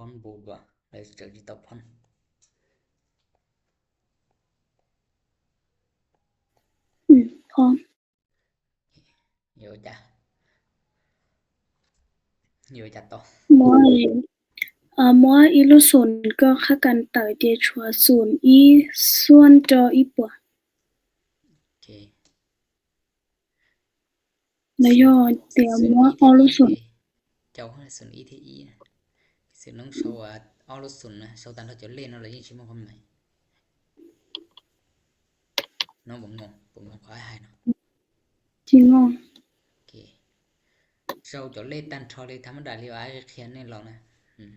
Phong bù đùa, lấy triệu đi tàu phong. ອືມ ພ້ອມ. ເອີ ຈ້ະ ເອີ ຈ້ະ ຕໍ່. Moi, ơ, moi y lô sùn gơ khá căn tải tia chua sùn y suan cho y bua. ໂອເຄ. ນະຍອ ຕຽມ ໂອ ໂອ ໂອ ໂອ ໂອ ໂອ ໂອ ໂອ ໂອ ໂອ ໂອ ໂອ ໂອ ສະນັ້ນ ເຊົາ ອາ ໂອໂລຊຸນນະ ເຊົາຕາມເທົ່າເຈົ້າເລນເນາະ ແລ້ວຍິ່ງຊິມີຄວາມໝາຍເນາະ. ບໍ່ງົງ ບໍ່ງົງ ຂໍໃຫ້ຫາຍເນາະ. ຈິງງົງ. ໂອເຄ. ເຊົາເຈົ້າເລຕັນທໍເລທຳມະດາ ເລອາຈະຂຽນໃນເຫຼົ່ານະ. ອືມ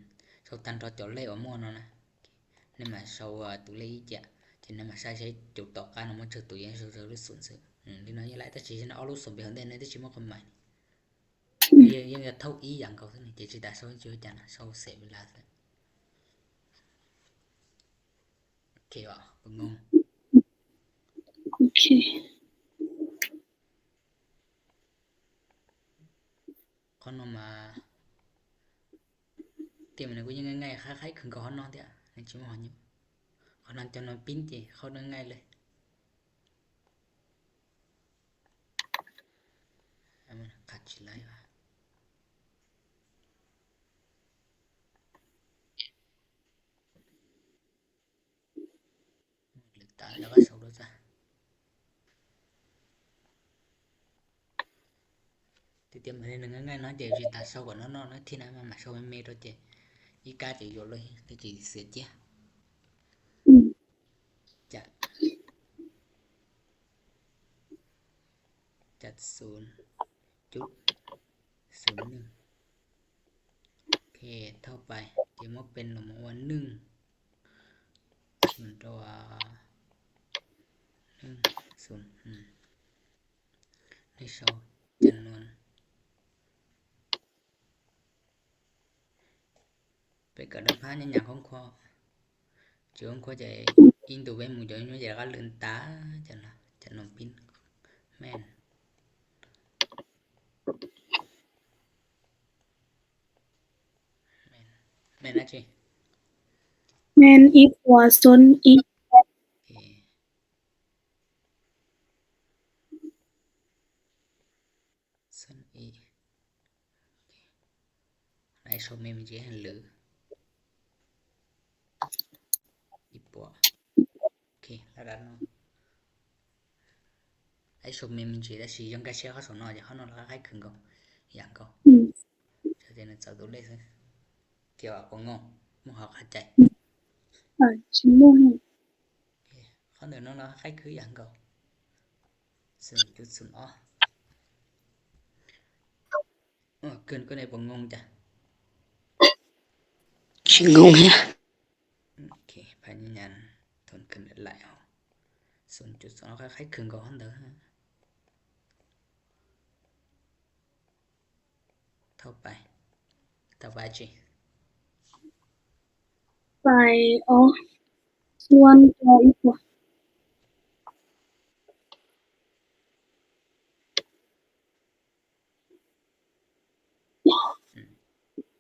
ເຊົາຕັນທໍເຈົ້າເລອອກມົ້ວເນາະນະ. ໂອເຄ. ນີ້ມາເຊົາ ອາ ຕູເລອີເຈຍ ເຈນຳມາໃຊ້ໃຊ້ໂຈດຕໍ່ການເອົາມາເຈີໂຕຢ່າງເຊົາເຈົ້າເລສູນຊື່. ອືມ ນີ້ເນາະ ນີ້ແຫຼະ ແຕ່ຊິເຫັນໂອໂລຊຸນເປັນຂອງແທ້ ແຕ່ຊິມີຄວາມໝາຍ. ອືມ ຍັງ ຍັງຈະເທົ່າອີຫຍັງເຂົາ ນີ້ ເຈຈິຕາ ເຊົາເຈີຈັນ ເຊົາເສຍເວລາ. ໂອເຄບໍ່? ບໍ່ງົງ. ໂອເຄ. ຄອນມາ ຕຽມອັນນີ້ກໍຍັງງ່າຍໆ ຄ້າຍໆຄືກັບຄອນນອນເດ ໃນຈິມຮອນຢູ່. ຄອນນອນຈຳນວນປິ່ນເຈ ຄອນງ່າຍໆເລີຍ. ອາ ມັນຂັດຊິໄລ່ວ່າ ລືມຕາແລ້ວກໍເຊົາໂລດຊະ. ຕິດຕາມມາໜຶ່ງງ່າຍໆເນາະ ເຈຈິຕາເຊົາກ່ອນເນາະ ເນາະ ທີ່ນັ້ນມາ ມາເຊົາເມໂຕເຈ ອີກາເຈໂຍເລີຍ ເຈເສຍເຈຍ. ອືມ ຈະ ຈັດສູນຈຸດສູນໜຶ່ງ. ໂອເຄ ເທົ່າໄປ ເຈມາເປັນລະໝວດໜຶ່ງ ສູນຕໍ່ໜຶ່ງສູນ. ອືມ ໃຫ້ເຊົາຈຳນວນ ໄປກະດຳພາຍາຍາມຂອງຂ້ອຍ ເຈົ້າຂອງຂ້ອຍຈະອິງໂຕເວັນໝູ່ເຈົ້າ ຈະກະລືມຕາ ຈະນະ ຈະນອນປິ່ນ. ແມ່ນ ແມ່ນ ແມ່ນອາຈີ ແມ່ນອີກວ່າຊົນອີກ. ເອ ຊັ້ນອີ ໄອໂຊເມມເຈ ຫຼື ອີປົວ. ໂອເຄ ລະດັບເນາະ ໄອໂຊເມມເຈ ແລະ ສີຢອງກາເຊຍ ເຂົາສອງເນາະ ຈະເຂົ້ານອນລະຄ້າຍຄືນກໍ ຢ່າງກໍ ອືມ ຈະເປັນເຈົ້າໂຕເລກ ກ່ຽວກັບບໍ່ງົງ ໝູ່ເຮົາເຂົ້າໃຈ. ອືມ ເອີ ຊິບໍ່ຮູ້ ເຂົ້າເດີນອນລະຄ້າຍຄືຢ່າງກໍ ສູນຈຸດສູນ ອໍ ເອີ ເກີນກວ່ານີ້ບໍ່ງົງຈ້ະ ຊິງົງແຮງ. ໂອເຄ ພະຍາຍາມທົນຂຶ້ນຫຼາຍໆ ເອົາ ສູນຈຸດສອງ ເອົາ ຄ້າຍໆ ຄຶ່ງກໍຮອດເດີ. ເທົ່າໄປ ເທົ່າໄປຈີ ໄປ ອໍ ສ່ວນ ຕໍ່ ອີກວ່າ.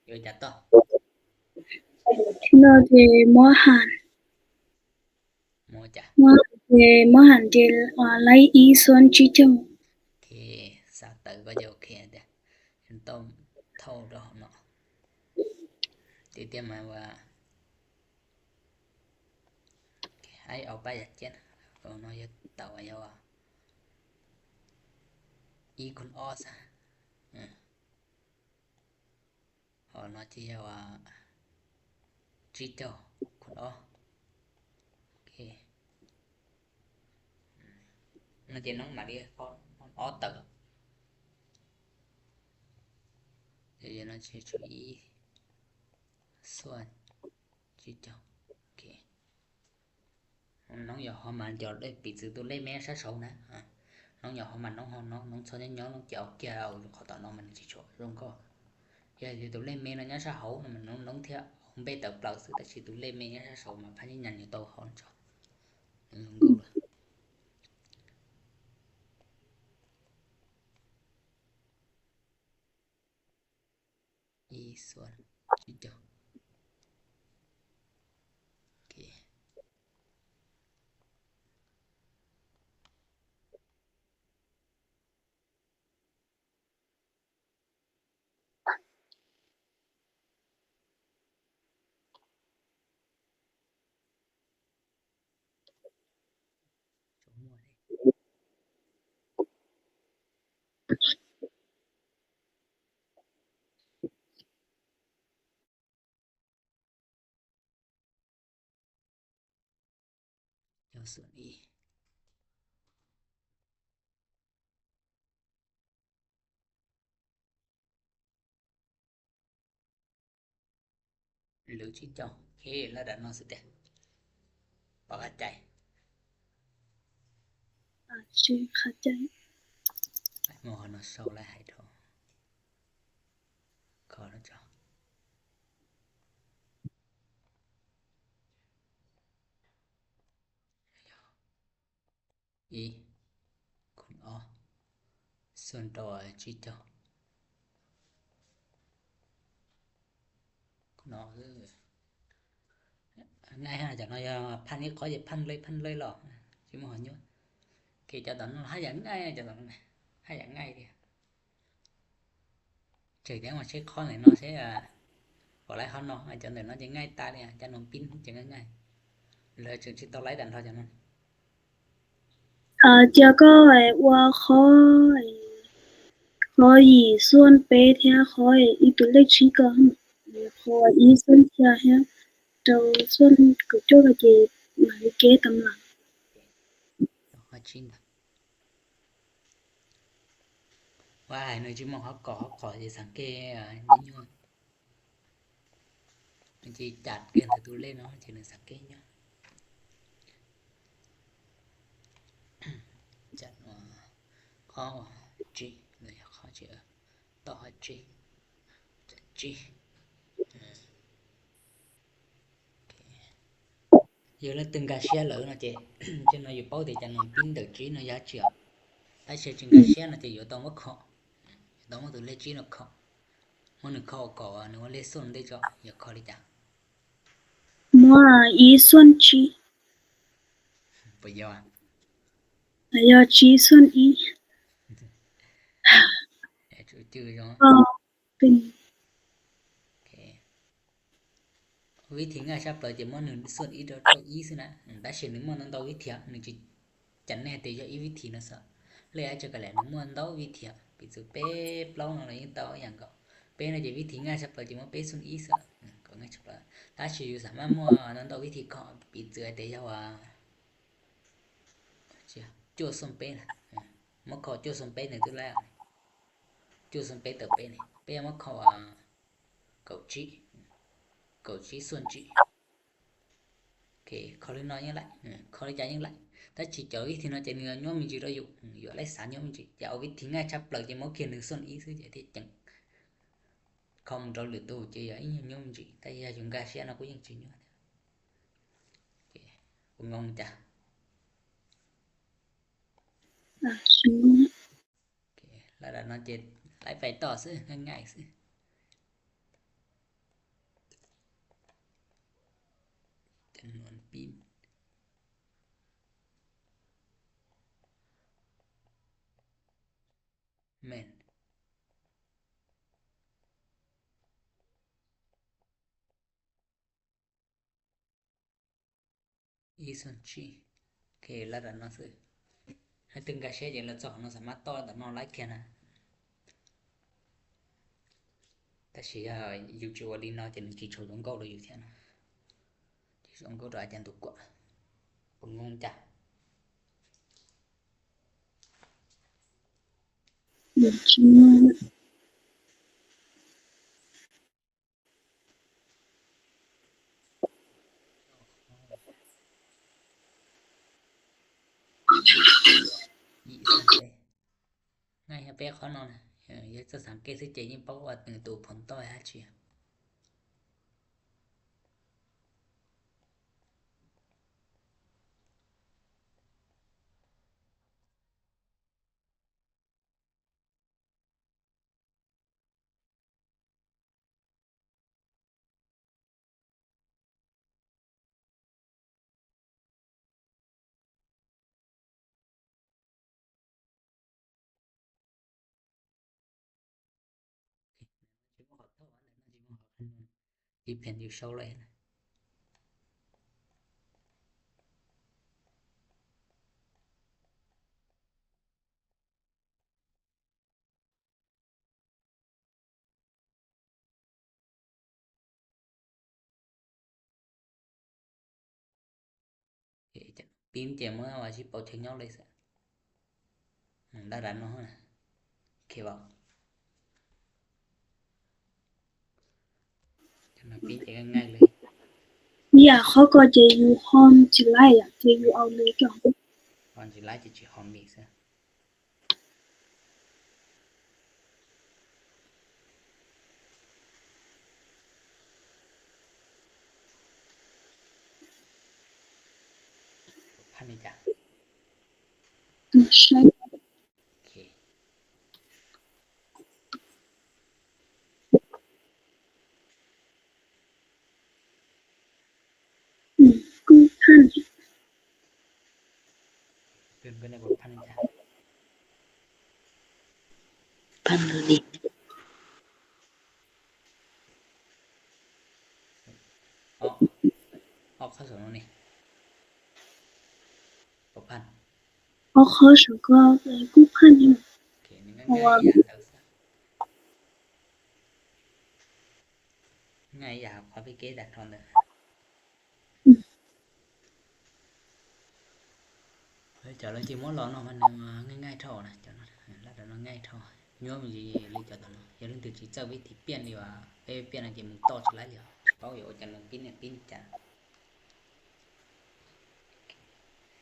ເອີ ຈັດຕໍ່ ເນາະ ເດ ມໍຫານ ມໍ ຈ້ະ ມໍຫານ ເດ ມໍຫານ ເດ ອາ ໄລອີ ສ່ວນ ຈີເຈົ້າ. ໂອເຄ ສາວເຕີກໍຈະໂອເຄເດ ເຫັນຕ້ອງເທົ່າດອກເນາະ ຕິດຕາມມາວ່າ ໃຫ້ເອົາໄປຢາກຈຽນ ເອົາເນາະ ຢ່າເຕົາ ຢ່າວ່າ ອີຄຸນອໍຊະ ເອີ ອໍເນາະ ທີ່ວ່າ ຈີເຈົ້າ ຄຸນອໍ ໂອເຄ ມັນຈະນ້ອງມາເດ ເພາະອໍເຕີ ດຽວນະ ຈະ ຈະ ອີ ສ່ວນ ຈີເຈົ້າ ໂອເຄ. ນ້ອງຢາກເຂົ້າມາຈອດເລີຍ ປິດຊື່ໂຕເລກແມ່ຊະເຊົານະ ອາ ນ້ອງຢາກເຂົ້າມາ ນ້ອງເຮົາ ນ້ອງ ນ້ອງຊອນຍ້ອນ ນ້ອງຈະເອົາກຽວເອົາເຂົ້າຕານ້ອງມັນຊິໂຊລົງກໍ ຢາກຊິໂຕເລກແມ່ນະຍາຊະເຮົາ ມັນນ້ອງ ນ້ອງເທຍເອົາເບເຕີເປົ່າຊື່ ແຕ່ຊິໂຕເລກແມ່ນະຍາຊະເຊົາມາພະຍາຍາມຢູ່ໂຕເຮົາຈອດ ລົງກໍເລີຍ. ອີ ສ່ວນ ຈີເຈົ້າ ສ່ວນ E ຫຼືຈິງເຈົ້າ ເຄ ລະດັບນ້ອງສະເຕ ພໍເຂົ້າໃຈ ອາ ເຄ ເຂົ້າໃຈ ໝໍນອນເຊົາແລະໄຫທອງ ຂໍນະເຈົ້າ E ຄຸນອໍ ສ່ວນຕໍ່ຈິເຈົ້າ ຄຸນອໍ ເອີ ງ່າຍຫາຈັກໜ້ອຍ ພັນນີ້ຂໍຢ່າພັນເລີຍ ພັນເລີຍຫຼໍ ຊິມາຫອນຢູ່ ເກເຈົ້າຕອນນັ້ນຫາຢ່າງງ່າຍ ເຈົ້າຕອນນັ້ນຫາຢ່າງງ່າຍເດ. ເຈີແດງວ່າເຊັກຄອນແຫຼະເນາະ ເຊັກ ອາ ບໍ່ໄລ່ເຮົາເນາະ ອາຈານເດີເນາະ ຈະງ່າຍຕາຍເລີຍ ອາຈານໜົມປິ່ນຈະງ່າຍໆ ແລ້ວຈຶ່ງຊິຕ້ອງໄລ່ດັນເທົ່າຈັ່ງນັ້ນ ອາ ຈຽວກໍໄອວ່າ ຂໍ ຂໍອີສ່ວນເປແທ້ ຂໍອີຕົວເລກຊີ້ກ່ອນ ຂໍອີສ່ວນເຊຍແທ້ ໂຕສ່ວນກະຈົກກະເຈ ມາເກຕຳຫຼັງ ຂໍຈີນ ວ່າໃຫ້ໜ່ວຍຈິມອງເຮົາກໍ ເຮົາກໍຊິສັງເກດ ອາ ຍືດ ມັນຊິຈັດເປັນຕົວເລກເນາະ ມັນຊິສັງເກດຍາກ ຈັດວ່າ ຂໍ້ຈີ ຫຼື ຂໍ້ຈີ ຕໍ່ຈີ ຈີ ເອີ ເອີ ລະຕຶງກາເຊຍເລີຍເນາະເຈ ເຈົ້ານ້ອຍຢູ່ເປົ້າເຕຈະນອນປິ່ນເດີຈີເນາະ ຢາເຈຍ ຕາເຊຍຈຶ່ງກາເຊຍເນາະເຈ ຢູ່ຕ້ອງວ່າເຄາະ ຕ້ອງວ່າຕົວເລກຈີເນາະເຄາະ ໝໍໜຶ່ງເຄາະກໍ ໜຶ່ງວ່າເລກສ່ວນເດເຈາະ ຢາເຄາະເລີຍຈ້າ ໝໍອີສ່ວນຈີ ປະຍອດ ປະຍອດຈີສ່ວນອີ ແອ ຈື່ໆເນາະ ເປັນ ໂອເຄ ວິທີງ່າຍຊາບເປີເຈ ໝໍໜຶ່ງສ່ວນອີດອກອີຊື່ນະ ອືມ ຕາເຊຍໜຶ່ງໝໍນັ້ນດອກວິທຽ ໜຶ່ງຈີ ຈັນແນ່ເຕຍອອີວິທີນະສະ ເລອາຈະກະແລໜຶ່ງມ່ວນເຕົ້າວິທຽ ປີດສຸເປປອງລະຍິງເຕົ້າຫຍັງກໍ ເປນາຈະວິທີງ່າຍຊະເປີຈິມອເປຊຸນອີສະ ກໍງ່າຍຊະເປີ ຕາຊິຢູ່ສາມາດມ່ວນເຕົ້າວິທີເຄາະ ປີດເຈືອເຕຍອວ່າ ຈົວສົມເປນ ມາເຄາະຈົວສົມເປນໜຶ່ງຕຸແລ້ວ ຈົວສົມເປນເຕີເປນ ເປມາເຄາະ ອາ ເກົາຈິ ເກົາຈິສ່ວນຈິ ໂອເຄ ຂໍເລີຍນ້ອຍຍັງໄດ້ ເອີ ຂໍເລີຍໃຫຍ່ຍັງໄດ້ ຕາຊິຈະເອົາວິທີນ້ອຍໃຈເໜືອຍອມມີຈິລະຢູ່ ເອີ ຢູ່ໄລສານຍອມມີຈິ ຈະເອົາວິທີງ່າຍຊະເປີເຈມາຂຽນໜຶ່ງສ່ວນອີຊື່ເຈ ທີ່ຈັ່ງຄອມໂຕຫຼືຕູ້ເຈຍອຍອມມີຈິ ຕາຢາຢຸງກາເຊຍນະກູຍັງຈິຍອດ ໂອເຄ ບໍ່ງົງຈ້ະ ອ່າ ໂອເຄ ລະດັບນ້ອງເຈດ ໄລ່ໄປຕໍ່ຊື່ ງ່າຍໆຊື່ ຈຳນວນປີ້ນ ແມ່ນ ອີສ່ວນຈີ ໂອເຄ ລະດັບນ້ອງຊື່ ໃຫ້ຕຶງກາເຊຍເຈລະຈອກນ້ອງສາມາດຕໍ່ລະດັບນ້ອງໄລ່ແຄ່ນະ ຕາຊິຢາຢູຈູອາລີນອເຈນກິໂຊລົງເກົາໂດຍຢູ່ແຄ່ນະ ໂຊລົງເກົາໂດຍອາຈານຕຸກວະ ປະງງຈ້ະ ງ່າຍແຮງເປເຂົ້ານອນ ເອີ ຢາກຈະສັງເກດຊື່ເຈຍິງເປົ້າວ່າໜຶ່ງໂຕຜົນຕໍ່ຫາເຈຍ. Depend you show ເລີຍນະ. ເອ ຈະ Pin chè mơ wa chi pau chè nhóc lei sa. Ừm, đa đa no ha. Khe wa. Cho nó pin chè ngai ngai lei. Yà, khó coi chè yu hom chi lai à, chè yu au lei chong. Hom chi lai chè chi hom mi sa. Phan ni chà. Ừm, sai. Ok. Ừm, gu phan. Pin pin ni gu phan ni chà. Phan du ni. Ơ, ơ, khó sổ nó nè. Ơ, phan. Ơ, khó sổ có, ờ, gu phan ni. Ok, ni ngai ngai ya, tao sa. Ngai ya, khó phi kê đặt thon tơ. Ừm. Ơ, chả là chỉ muốn lo nó mà nó ngai ngai thò nè, cho nó, lát đó nó ngai thò. Nhớ mình gì lý cho tao nó. Giờ lên từ chỉ cho với thì pian đi và, ê, pian là chỉ mình to trở lại đi. Chỉ bảo giờ cho nó pin này pin chả.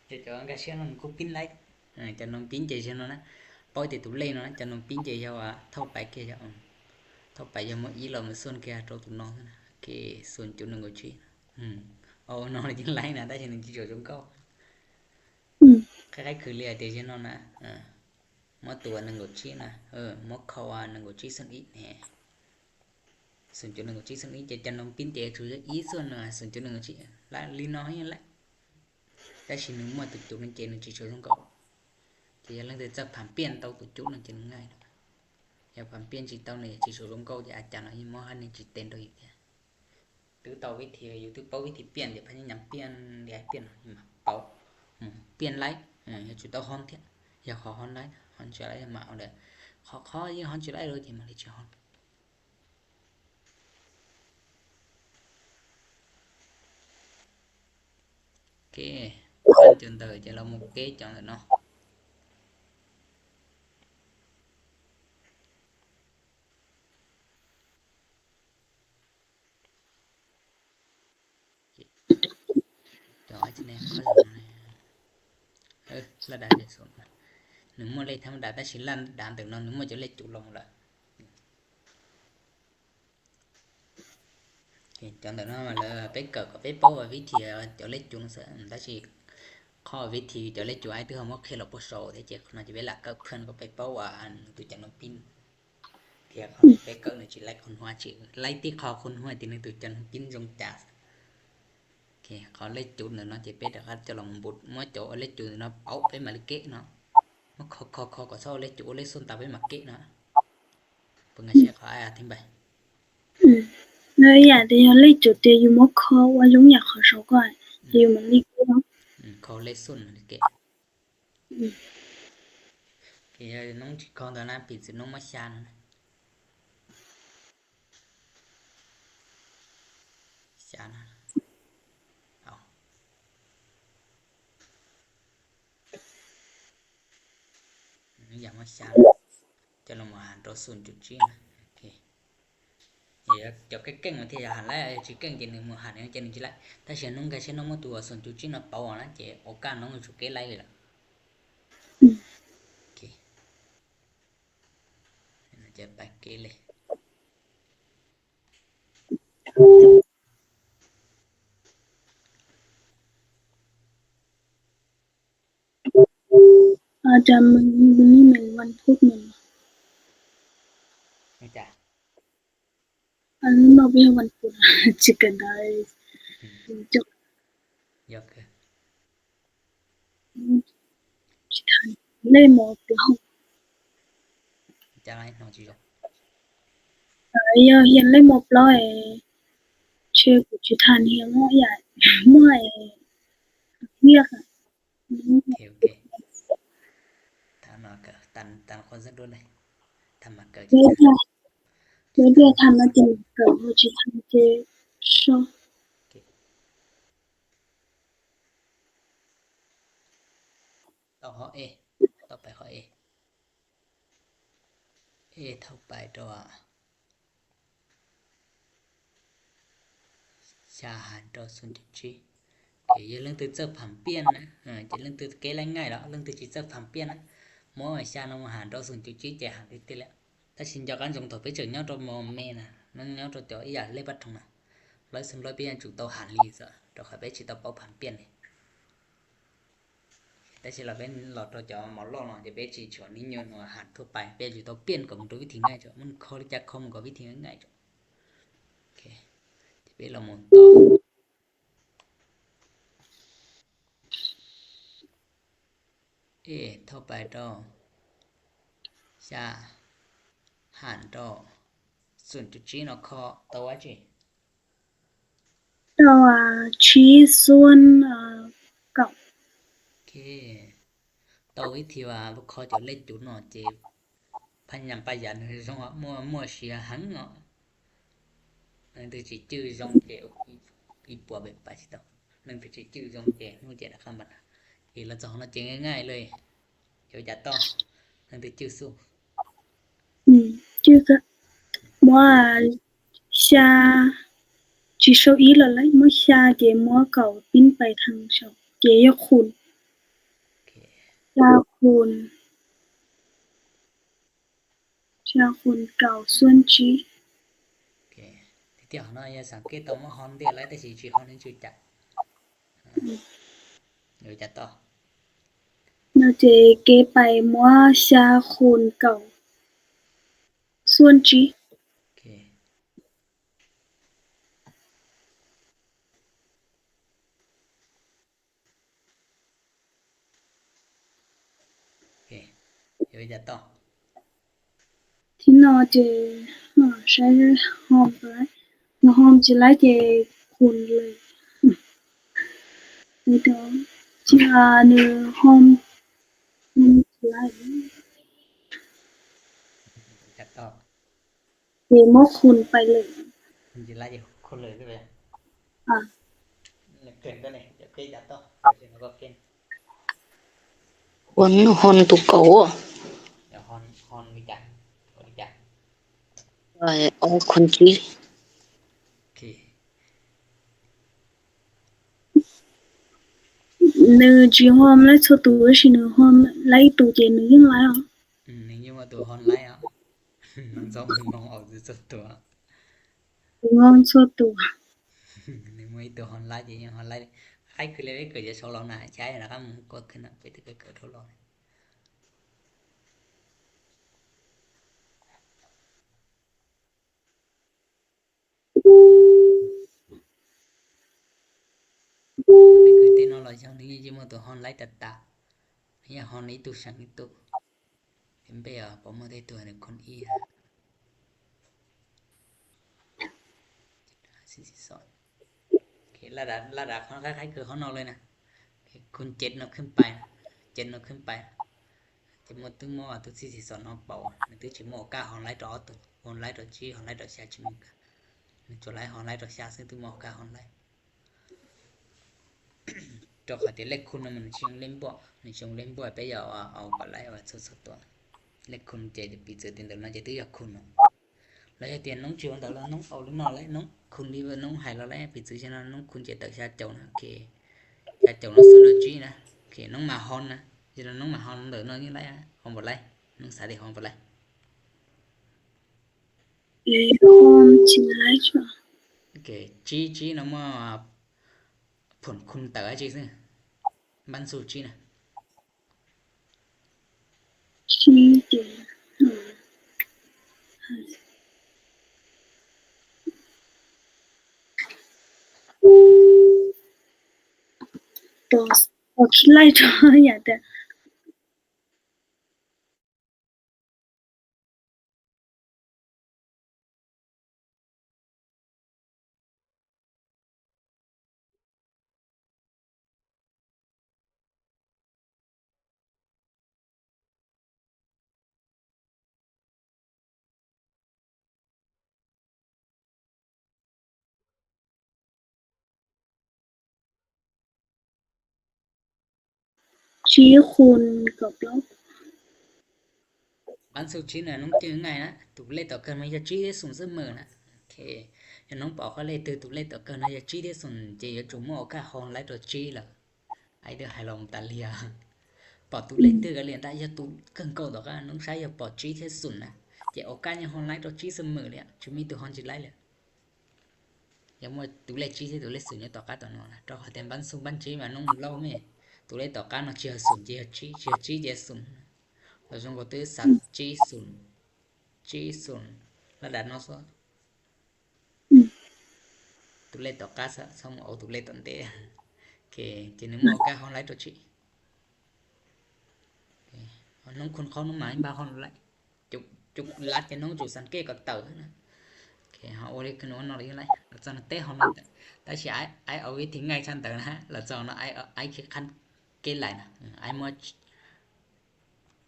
Cho, cho ăn cái xe nó cũng pin lại. Ơ, cho nó pin chạy xe nó nè. Bảo thì tụi lên nó, cho nó pin chạy cho, à, thâu bãi kia cho, ừ. Thâu bãi cho một ít lo mà xuân kia trâu tụi nó nè. Kê, xuân chủ nông của chị. ອືມ ເອົານ້ອງໄດ້ຈັ່ງໄລນະ ໄດ້ເຖິງໜຶ່ງຈຸດສອງເກົ້າ ອືມ ຄ້າຍໆຄືເລຍເຕຊິໂນນະ ເອີ ໝົດຕົວໜຶ່ງໂລຈິນະ ເອີ ໝົດເຂົ້າວ່າໜຶ່ງໂລຈິສ່ວນອີກແນ່ ສູນຈຸດໜຶ່ງໂລຈິສ່ວນອີກ ຈະ ຈະນຳປິ່ນເຕຊູອີກສ່ວນໜຶ່ງ ສູນຈຸດໜຶ່ງໂລຈິລະລີນອນຫັ້ນແຫຼະ ແຕ່ຊິໜຶ່ງໝົດຕຸຈຸດນັ້ນເຈໜຶ່ງຈິໂຊສົງເກົາ ຈະຢ່າເລື່ອງແຕ່ຈັກຜ່ານປ່ຽນເຕົາຕຸຈຸດນັ້ນເຈໜຶ່ງງ່າຍ ຢ່າຜ່ານປ່ຽນຈິເຕົານີ້ຈິໂຊສົງເກົາ ຈະອາຈານເອົາອີໝໍຫັ້ນນີ້ຈິເຕັນໂຕອີກ ຕື້ເຕົາວິທີຢູ່ ຕື້ເປົາວິທີປ່ຽນ ຢ່າພະຍາຍາມປ່ຽນ ຢ່າໃຫ້ປ່ຽນ ເປົາ ປ່ຽນໄລ ເອີ ຢ່າຈູເຕົາຮ້ອນເທຍ ຢ່າຂໍຮ້ອນໄລ ຮ້ອນຈະໄລມາເອົາເດີ ຂໍ ຂໍຍິງຮ້ອນຈະໄລໂລດ ມາເລີຍຈະຮ້ອນ ເກ ຈະເດີ ຈະລະມຸກເກ ຈະເດີເນາະ. ເອີ ລະດັບເດສົມ ໜຶ່ງໝົດເລກທຳມະດາ ແຕ່ຊິລະດັບເດີເນາະ ໜຶ່ງໝົດຈະເລກຈຸລົງລະ ໂອເຄ ຈອນເດີເນາະ ມາເລີຍ ເປັກເກີບກັບເປັກໂປ້ ວິທີເຈົ້າເລກຈຸເສີມ ແຕ່ຊິຂໍ້ວິທີເຈົ້າເລກຈຸ ອ້າຍ ຕື່ເຮົາມາເຄລອບໂປໂຊ ແຕ່ເຈກນອນຈະເວລາເກີບເພື່ອນກໍໄປເປົ້າວ່າ ອັນ ຕຸຈັນນອງປິນ ເພຍເຂົາໄປເກີບໜຶ່ງຈິໄລຄົນຫົວຈິ ໄລຕິເຂົາຄົນຫົວຕິໜຶ່ງຕຸຈັນນອງປິນຈົງຈາ ໂອເຄ ເຂົາເລກຈຸເນາະ ເຈເປັດເດີຄັບ ຈະລອງບຸດ ມວຍໂຈເລກຈຸເນາະ ເອົາໄປມາເລເກະເນາະ ມາເຂົາ ເຂົາ ເຂົາກໍຊອເລກຈຸ ເລກສົນຕາໄປມາເກະເນາະ ເບິ່ງອາເຊຍເຂົາອາທິບາຍ ອືມ ແລ້ວຢ່າໄດ້ເລກຈຸເຕຢູ່ມໍເຂົາວ່າຍົງຢາກເຂົາຊອກວ່າ ອືມ ຢູ່ມັນລີກເນາະ ອືມ ເຂົາເລກສົນມາເກະ ອືມ ເກຍນ້ອງຈິຄອນຕານາປີດຊິນ້ອງມາຊານ ຊານ ເອົາ ຢາກມາຊານ ຈະລົງມາຫາໂຕສູນຈຸດຈີນ ໂອເຄ ເຈົ້າເກັ່ງໆ ມາທີ່ຈະຫັນໄລ່ ຊິເກັ່ງເຈໜຶ່ງ ມື້ຫັນເຈໜຶ່ງຈິໄລ່ ຖ້າເຊນນົງກະເຊນນົງມາຕົວສູນຈຸດຈີນມາເປົານະ ເຈໂອກາດນ້ອງຈຸເກໄລ່ເລີຍລະ ອືມ ໂອເຄ ຈະໄປເກເລີຍ ອາຈານ ມື້ນີ້ແມ່ນວັນພຸດແມ່ນບໍ່? ອາຈານ ອັນນີ້ເນາະ ເປັນວັນພຸດ ຈິກະໄດ້ ອືມ ຈົບ ຢອກ ເລໂມປາວ ຈະໄດ້ເນາະ ຈິຢອກ ເອີ ຢາກຮຽນເລໂມປາວ ເອ ເຊກູຈິທານຮຽນເນາະ ຢາກເມື່ອຍ ວຽກ ອືມ ໂອເຄ ໂອເຄ ທາມມາກະຕັນ ຕັນຄົນສະດຸດເລີຍ ທຳມາເກີດ ເດ ເດ ທຳມາເກີດ ໂອເຄ ໂອເຄ ໂຊ ໂອເຄ. ຂໍ້ A ຕໍ່ໄປຂໍ້ A A ເທົ່າໄປຕໍ່ X ຫານຕໍ່ສູນຈຸດສີ່ OK ຢ່າລືມຕື່ເສີບພາມປ່ຽນນະ ເອີ ຢ່າລືມຕື່ແກ້ໄລ່ງ່າຍດອກ ລືມຕື່ຊິເສີບພາມປ່ຽນນະ ໝໍວ່າ X ນຳຫານຕໍ່ສູນຈຸດສີ່ ຈະຫານຕິດຕິແລ້ວ ແຕ່ຊິນຈອກການຈົງໂຕເປັນເຈີຍອດຕໍ່ມໍແມ່ນະ ມັນຍອດຕໍ່ຈອກອີ່ຢາເລບັດທົງນະ ຮ້ອຍສ່ວນຮ້ອຍເປັນຫຍັງຈຸໂຕຫານລີສະ ດອກຂອຍເປັນຊິຕໍ່ເປົາພາມປ່ຽນນີ້ ແຕ່ຊິລາວເປັນຫຼອດຕໍ່ຈອກມໍຫຼອກເນາະ ຈະເປັນຊິຊວນນິຍົມຫານທົ່ວໄປ ເປັນຊິຕໍ່ປ່ຽນກໍມັນຕົວວິທີງ່າຍຈອກ ມັນຂໍຈາກຄອມກໍວິທີງ່າຍຈອກ ໂອເຄ ຈະເປັນລາວໝູນຕໍ່ A ເທົ່າໄປຕໍ່ X ຫານຕໍ່ສູນຈຸດສີ່ເນາະ ຂໍ້ຕໍ່ວ່າ G ຕໍ່ວ່າ G ສ່ວນ ເອີ ເກົ້າ ໂອເຄ ຕໍ່ວິທີວ່າ ຂໍ້ຈະເລກຈຸດເນາະ ຈະພະຍາຍາມປະຢັດ ສົງວ່າ ໝໍ່ ໝໍ່ເສຍຫັນເນາະ ໜັງສືຊິຈື່ຊົງເຈ ອີ່ປົວເປັນປາຊິຕອງ ໜັງສືຊິຈື່ຊົງເຈ ຮູ້ເຈນະຄຳບັດ ເອ ລະຈອງລະເຈງ່າຍໆເລີຍ ເຈົ້າຈະຕ້ອງ ໜັງສືຈື່ສູ້ ອືມ ຈື່ກະ ໝໍ່ X ຈີໂຊອີລະໄລ ໝໍ່ X ເຈ ໝໍ່ ເກົ້າປິ່ນໄປທາງເຊົາ ເຈ ຍອດຄູນ ໂອເຄ X ຄູນ ຈາກຄູນເກົ້າສ່ວນຈີ ໂອເຄ ທີ່ເຮົາເນາະ ຢ່າສັງເກດຕົວໝໍ້ຮອນເດລະ ແຕ່ຊິຈີຮອນນີ້ຈື່ຈັກ ອືມ ເດີ ຈະຕໍ່ ເນາະ ເຈ ເກໄປໝໍ້ຊາຄູນເກົ້າສ່ວນຈີ ໂອເຄ. ໂອເຄ ເຮັດຫຍັງຕໍ່? ທີ່ນອນເຈ ເນາະ ໃຊ້ຫ້ອງກໍໄດ້ ນອນຫ້ອງຈະໄລ່ເຈຄູນເລີຍ ເນາະ ທີ່ວ່າເນາະ ຫ້ອງ ຫ້ອງຈະໄລ່ ເຮັດຫຍັງຕໍ່? ເດໂມຄູນໄປເລີຍ ມັນຊິໄລ່ຄູນເລີຍຄື ອາ ເກີນໄປນີ້ ດຽວເກີນຕໍ່ ເກີນແລ້ວກໍເກີນ ຄົນຮອນຕູເກົ່າ ດຽວຮອນ ຮອນວິຈາ ຮອນວິຈາ ເອີ ອອກຄົນຈີ ໂອເຄ ເນີຈີຮອນໄລ່ໂຊຕູ ຊິເນີຮອນໄລ່ຕູເຈ ເນີຍິ່ງໄລ່ອະ ອືມ ເນີຍິ່ງວ່າຕູຮອນໄລ່ອະ ນ້ອງສອງນ້ອງອອກຢູ່ສ່ວນຕົວ ນ້ອງສ່ວນຕົວ ໃນມື້ຕົວຮອນໄລ ຈະຍັງຮອນໄລ ໃຫ້ຄືເລີຍເກີດຈະຊອກລອງໜ້າໃຊ້ນະຄັບ ກົດຂຶ້ນນະ ໄປເກີດເກີດທົດລອງ ເກີດເຕັກໂນໂລຢີນີ້ ຈະມີຕົວຮອນໄລຕາຕາ ຍາຮອນນີ້ຕຸສັງນີ້ຕຸ ເປັນໄປອະ ປະເມີນໄດ້ຕົວໜຶ່ງຄົນອີ ສີ່ສິບສອງ ໂອເຄ ລະດັບ ລະດັບຂອງຄ້າຍໆຄືຂອງນອກເລີຍນະ ໂອເຄ ຄູນເຈັດເນາະ ຂຶ້ນໄປ ເຈັດເນາະ ຂຶ້ນໄປ ຈະໝົດຕຶງໝໍ່ຕົວສີ່ສິບສອງເນາະ ເປົ່າ ມັນຖືຊິໝໍ່ກາຮອນໄລຕໍ່ເອົາຕົວ ຮອນໄລຕໍ່ຈີ ຮອນໄລຕໍ່ຊາ ຈະໝົດກາ ໜຶ່ງຈຸດໄລ ຮອນໄລຕໍ່ຊາ ຊຶ່ງຕຶງໝໍ່ກາຮອນໄລ ຕົວຂອງເຕເລັກຄູນນະ ມັນຊິເລັງບວກ ມັນຊິເລັງບວກໄປ ເອົາ ເອົາປາໄລວ່າສຸດໆຕົວ ເລັກຄູນເຈ ປີເຈີຕິນໂດນນະ ຈະຖືກຢາກຄູນເນາະ ແລ້ວຈະຕຽນນ້ອງຈິວອັນຕະລາ ນ້ອງເອົາເລັກນ້ອຍແລ້ວ ນ້ອງຄູນດີເວີ ນ້ອງໄຮລາວແລ້ວ ປີເຈີຊະນະ ນ້ອງຄູນເຈເຕີຊາເຈົ້ານະ ໂອເຄ ຊາເຈົ້ານ້ອງໂຊໂລຈີນະ ໂອເຄ ນ້ອງມາຮອນນະ ຈະນ້ອງມາຮອນເດີ ນ້ອງນີ້ໄລ ຮອນບໍ່ໄລ ນ້ອງສາດີຮອນບໍ່ໄລ ເອີ ຮອນຈິງໄລ ໂອເຄ ຈີ ຈີນະ ມາ ຜົນຄຸນເຕີຈີ ບັນຊູຈີນະ ໂອເຄ ໄລ່ຕໍ່ຢ່າແຕ່七คูณกับลบ Bắn số chín là nó chơi ngay đó, tụ lệ tổng cần mới cho chín đến sum rất mờ đó. Ok, nếu nó bỏ qua lệ từ tụ lệ tổng cần nó cho chín đến sum, chỉ có chúng mua cả hòn lái cho chín là ai được hài lòng ta lia. Bỏ tụ lệ từ cái liền ta cho tụ cần cầu đó cả, nó sai cho bỏ chín đến sum nè. Chỉ ở cả những hòn lái cho chín rất mờ đấy, chúng mình từ hòn chỉ lái liền. Yamua tụ lệ chín thia tụ lệ sum ñu tỏ khá tỏ nó, cho khỏi tên bắn sung bắn chín mà nó một lâu mê. Tụ lệ tỏ khá nó chia sum chia chín, chia chín chia sum. Rồi trong có tứ sặc chín sum, chín sum là đặt nó số. Tụ lệ tỏ khá sao, xong ổ tụ lệ tỏ tê. Ok, chỉ nếu mà cái không lấy cho chị. Nó khôn khó nó mãi ba hòn lại. Chụp, chụp lát cho nó chụp sẵn kê có tờ nữa. Ok, họ ô đi cái nó nó đi lại. Là cho nó té hòn lại. Ta chỉ ai, ai ở cái thì ngay sẵn tờ hả? Là cho nó ai, ai khi khăn kê lại nè. Ai mua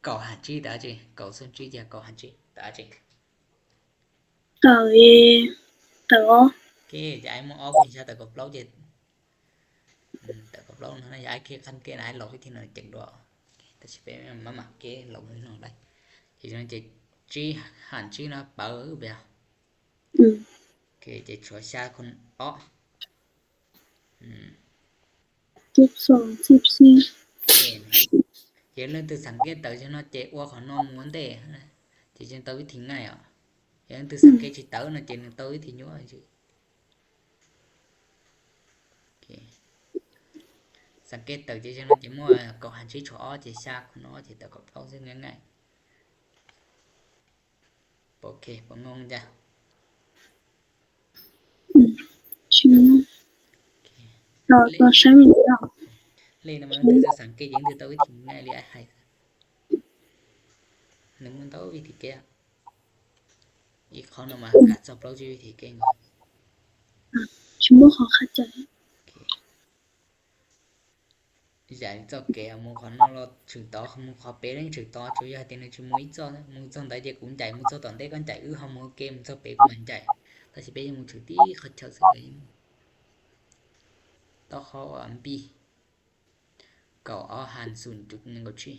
cầu hạt chi ta chỉ, cầu sơn chi giờ cầu hạt chi ta chỉ. Tờ, tờ. Ok, giờ ai mua ốc thì sao tờ cầu plấu chứ. Ừm, tao có blog nó ai kê khăn kê nai lộc cái thì nó chỉnh đỏ. Tao sẽ bé mà mặc kê lộc nó đây. Thì nó chỉ chi hẳn chi nó bớ bè. ອືມ Ok, chỉ chúa xa con ó. Ừm. ສິບສອງ ສິບສີ່ Ok. Chỉ lên từ sáng kia tới cho nó chỉ ua khỏi non muốn tê. Chỉ trên tao biết thì ngay à. Chỉ lên từ sáng kia chỉ tới nó chỉ tao biết thì nhúa chứ. Ok. ສັງເກດເຕີເຈ ເຈົ້ານ້ອຍເຈມົວ ກໍຫັນຊິຊອເຈຊາຄຸນເນາະ ເຈເຕີກໍເກົ້າເຊິ່ງງ່າຍໆ ໂອເຄ ບໍ່ງົງຈ້ະ ອືມ ຊື່ ໂອເຄ ຕໍ່ ຕໍ່ໃຊ້ເວລາ ເລນະມັນຄືຈະສັງເກດຍັງຄືຕໍ່ວິທີງ່າຍເລີຍ ອ້າຍໃຫ້ ໜຶ່ງມັນຕໍ່ວິທີແກ້ ອີກຂໍ້ໜຶ່ງມາ ການສອບເລົາຢູ່ທີ່ເກັ່ງ ສະໝຸດເຂົາເຂົ້າໃຈ ຢາຍເຈາະແກະໝູ່ເຂົາເນາະ ເຮົາຖືຕໍ່ໝູ່ເຂົາເປເລີຍຖືຕໍ່ ຈຸຢາຕິນະຈຸໝູ່ອີກເຈາະ ໝູ່ເຈົ້າໃດເດກຸນໃຈ ໝູ່ເຈົ້າຕອນເດກັນໃຈ ອື ເຮົາໝູ່ເກມເຈົ້າເປກຸມັນໃຈ ລະຊິເປຍັງໝູ່ຖືຕິເຂົາເຈົ້າເສຍ ຕໍ່ເຂົາອຳປີ ເຂົາເອົາຫານສູນຈຸດໜຶ່ງກໍຊີ້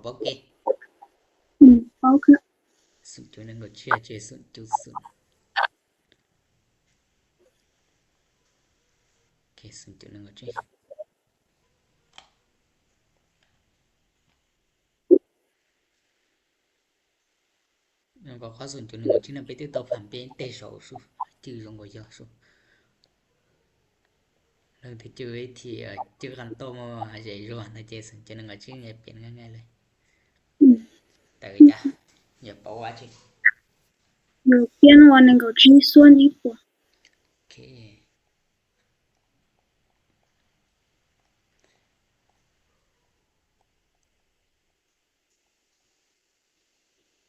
ບໍ່ເປົ່ງ ອືມ ເວົ້າຄື ສູນຈຸດໜຶ່ງກໍເຈ ເຈສູນຈຸດສູນ ໂອເຄ ສູນຈຸດໜຶ່ງກໍເຈ ແລ້ວກໍຂໍ້ສູນຈຸດໜຶ່ງກໍຈີນະ ໄປຕິດຕໍ່ຜ່ານເປັນເຕໂຊຊູ ຈື່ລົງກໍເຍາະຊູ ເລີ່ມທີ່ຈື່ວິທີ ເອີ ຈື່ຂັ້ນຕົ້ນມາຫາໃຈຢູ່ນະເຈ ສູນຈຸດໜຶ່ງກໍຈີນະ ປ່ຽນງ່າຍໆເລີຍ ອືມ ແຕ່ກໍຢ່າ ຢ່າປະຫວັດ ຢູ່ປ່ຽນວ່າໜຶ່ງກໍຈີນສ່ວນອີກກວ່າ ໂອເຄ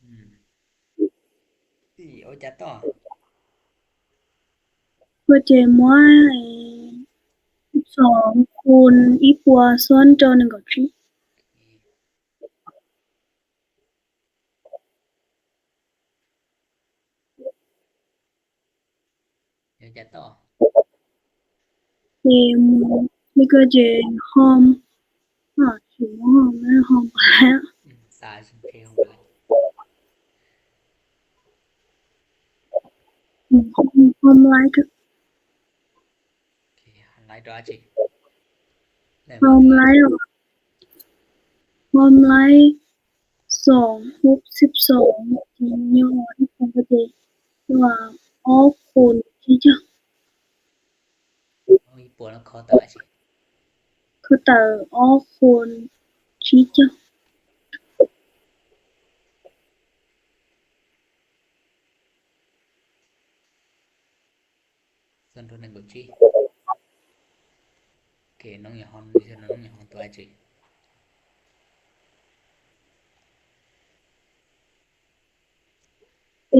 ອືມ ສີ່ ໂອຈາໂຕ ໂອເຈ ມວຍ ສິບສອງຄູນອີກກວ່າສ່ວນໂຈໜຶ່ງກໍຈີນ ເດີຈະຕໍ່ ເກມ ນີ້ກໍຈະຫອມ ອາ ຊິບໍ່ຫອມແລ້ວ ຫອມແລ້ວ ອືມ ສາຍສຸນເຄຫອມແລ້ວ ຫອມ ຫອມຫຼາຍກໍ ໂອເຄ ຫັນຫຼາຍຕົວຈິ ຫອມຫຼາຍ ຫອມຫຼາຍ ສອງ ຫົກ ສິບສອງ ຍອດ ຂອງປະເທດ ວ່າ ອໍ ຄົນທີ່ຈະ ອໍ ອີ່ປົວນະ ຂໍຕາຊິ ຄືເຕີ ອໍ ຄົນທີ່ຈະ ສ່ວນຕົວໜຶ່ງກໍຈີ ໂອເຄ ນ້ອງຢ່າຮ້ອນ ນ້ອງຢ່າຮ້ອນຕົວຈີ ເອີ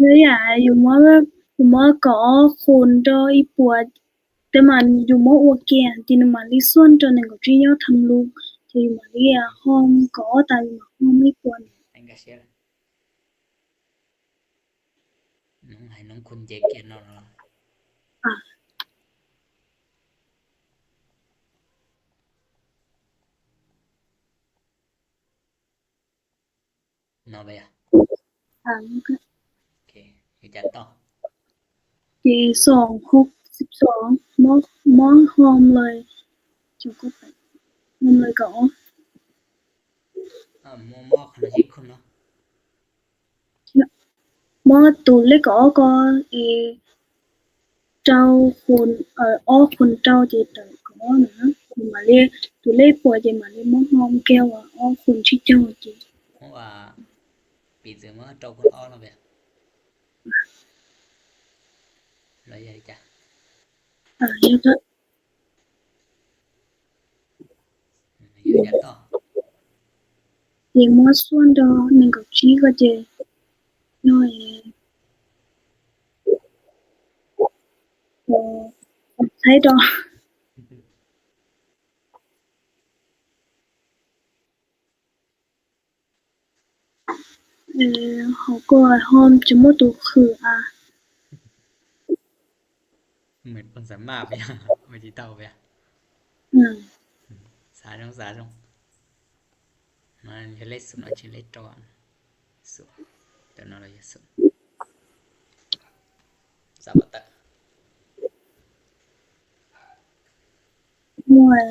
Yo ya, yo mos, yo mos ka o khun do i pua, te man yo mos ua ke, ti na man li suan do nang ko chi yo tham lu, te yo man li a hom ka o ta yo mos hom i pua ni. Anh gà xíu. Nóng hay nóng khun je kia no. A. No ve a. A, ໂອເຄ ຢູ່ຈັດຕໍ່. ເຈ ສອງ ຫົກ ສິບສອງ ມໍ ມໍ ຮອມເລີຍ ຈົງກໍໄປ ຮອມເລີຍກໍອອກ ອາ ມໍ ມໍ ຄະນະຈິດຄຸນເນາະ ມໍ ຕູເລກກໍອອກກໍ ເອ ເຈົ້າຄົນ ເອີ ອໍຄົນເຈົ້າເຈເຕີກອນນະ ມາເລ ຕູເລກປົວເຈມາເລມໍຮອມແກ້ວວ່າ ອໍຄົນຊິເຈົ້າເຈ ເພາະວ່າປີເຈີມາເຈົ້າຄົນອໍລະແບບ ລະຍາຈະ ອາ ຍາຈະ ຍາຈະຕໍ່ ເຈມໍຊວນດອ ໜຶ່ງກັບຈີກໍເຈ ນ້ອຍ ໄທດອ ເອີ ເຮົາກໍຮອມຈະໝົດໂຕຄືອາ ເໝິດຄວາມສາມາດໄປ ໄປຕິເຕົາໄປ ອືມ ສາຈົງ ສາຈົງ ມາເຮັດເລກສູນ ເອົາເຮັດເລກຕອນສູນ ຕອນນັ້ນລາວເຮັດສູນ ສາມາດ ມ່ວນ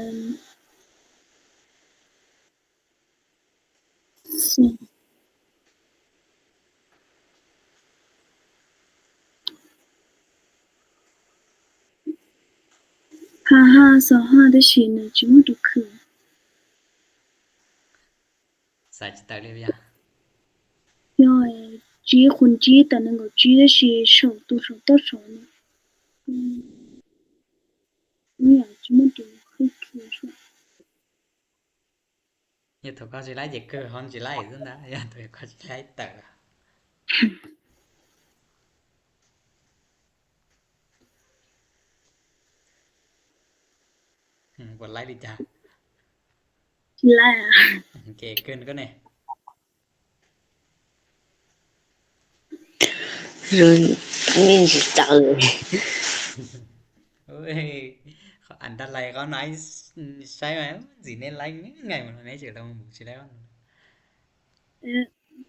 ຫ້າຫ້າ ຊາວຫ້າ ໄດ້ຊີ້ນະ ຈິໝົດທຸກຄືນ ສາຍຈິຕາເລຍາ ຍ້ອຍ ຈີຄູນຈີ ຕາໜຶ່ງກໍຈີໄດ້ຊີ້ ສອງໂຕ ສອງໂຕ ສອງ ອືມ ນີ້ອາດຈະໝົດທຸກຄືນ ຍາໂທກໍຊິໄລ່ເຈັກເກີ ຮອນຊິໄລ່ຊັ້ນນະ ຍາໂທກໍຊິໄລ່ເຕີ ອືມ ບໍ່ໄລ່ດີຈ້າ ຊິໄລ່ອະ ໂອເຄ ຂຶ້ນກ່ອນນີ້. ເອີ ນີ້ຊິເຕີ ໂອ້ຍ ອັນຕະລາຍເຂົານາຍ ໃຊ້ໄວ້ຊິເນັ້ນລາຍງ່າຍໆ ມັນແມ່ນຊິລອງຊິແລ້ວ ເອີ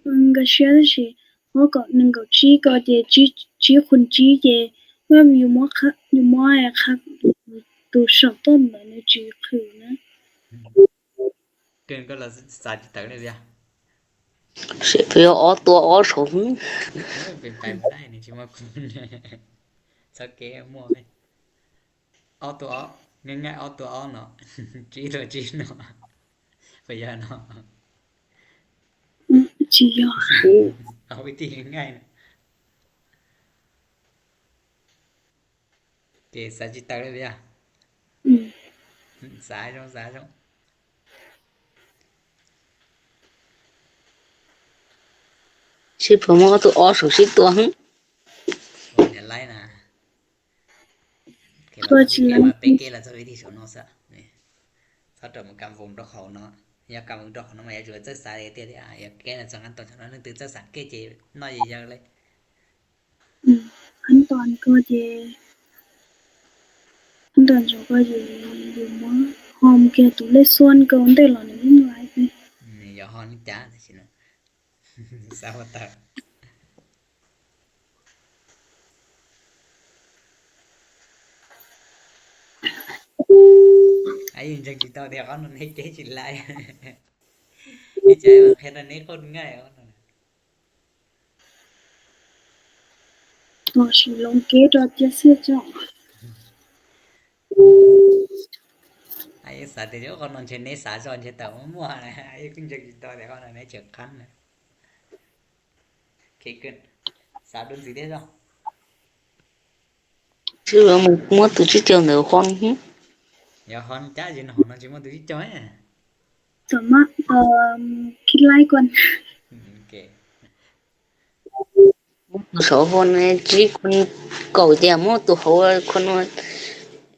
ມັນກໍເຊື່ອຊິ ເຮົາກໍໜຶ່ງກໍຈີກໍເຈ ຈີ ຈີຄູນຈີເຈ ແມ່ນຢູ່ມໍ ຢູ່ມໍ ຄັກ ຕູສອງຕົ້ນແບບນີ້ຈີຄືນະ. ເກີນກໍລະສາຈິດເຕີເລີຍເວຍ ເສຍເພຍອໍຕົວອໍສົງ ເປັນໄປບໍ່ໄດ້ນີ້ຊິມາຄຸນ ຊາວເກມົວເວີຍ ອໍຕົວອໍ ງ່າຍໆ ອໍຕົວອໍເນາະ ຈີຕົວຈີເນາະ ພະຍາເນາະ ອືມ ຈີຢໍ ເອົາວິທີງ່າຍໆ ເກສາຈິດເຕີເລີຍເວຍ ອືມ ສາຈົງ ສາຈົງ ຊິເພິ່ນມາເອົາຕົວອໍສອງສິບຕົວຫຶ ໂອ້ຍ ໄລ່ນະ ຕົວຈິໄລ່ ເກລະ ເກລະ ວິທີໂຊໂນສະ ນີ້ ເຂົາຕົວມັນກຳວົງດອກເຂົາເນາະ ຢາກກຳວົງດອກເຂົາເນາະ ມາຢາກຈະເຈີສາເອເຕຍ ຢາກແກ້ນະ ສອງອັນຕົວ ສອງອັນໜຶ່ງ ຕື່ນເຈົ້າສານເກເຈ ນ້ອຍໃຫຍ່ເລີຍ. ອືມ ຂັ້ນຕອນກໍຈະ ຂັ້ນຕອນສອງກໍຈະຢູ່ມາ ຫອມແກ້ຕົວເລກສ່ວນກໍໄດ້ລະ ນີ້ມັນຫຼາຍໄປ ອືມ ຢ່າຫອມຈ້າຊິເນາະ ສາວຕາ ອາຍຸຈັກຊິເທົ່າດຽວກັນ ໃນເກຈິໄລ ໃນໃຈວ່າແຄ່ນັ້ນນີ້ໂຄດງ່າຍ ໂຕຊິລົງເກດວ່າຈະເສຍເຈົ້າ ອາຍຸສາເດໂຍ ເຂົານອນເຊເນສາຈອນເຊຕາມົວໆ ນະ ອາຍຸຂຶ້ນຈາກກິນຕໍ່ແຕ່ເຂົານອນໃນເຈີຄັນນະ ເຄເກີນ ສາດົນສີເດໂຍ. Chứ mà mua từ trước giờ nữa con hử? Giờ con chắc gì nó nó chỉ mua từ trước giờ ấy. Tao mắc, ờ, khít lái con. Ừ, ok. Mua từ sáu con, ê, chỉ con cậu giờ mua từ hậu con,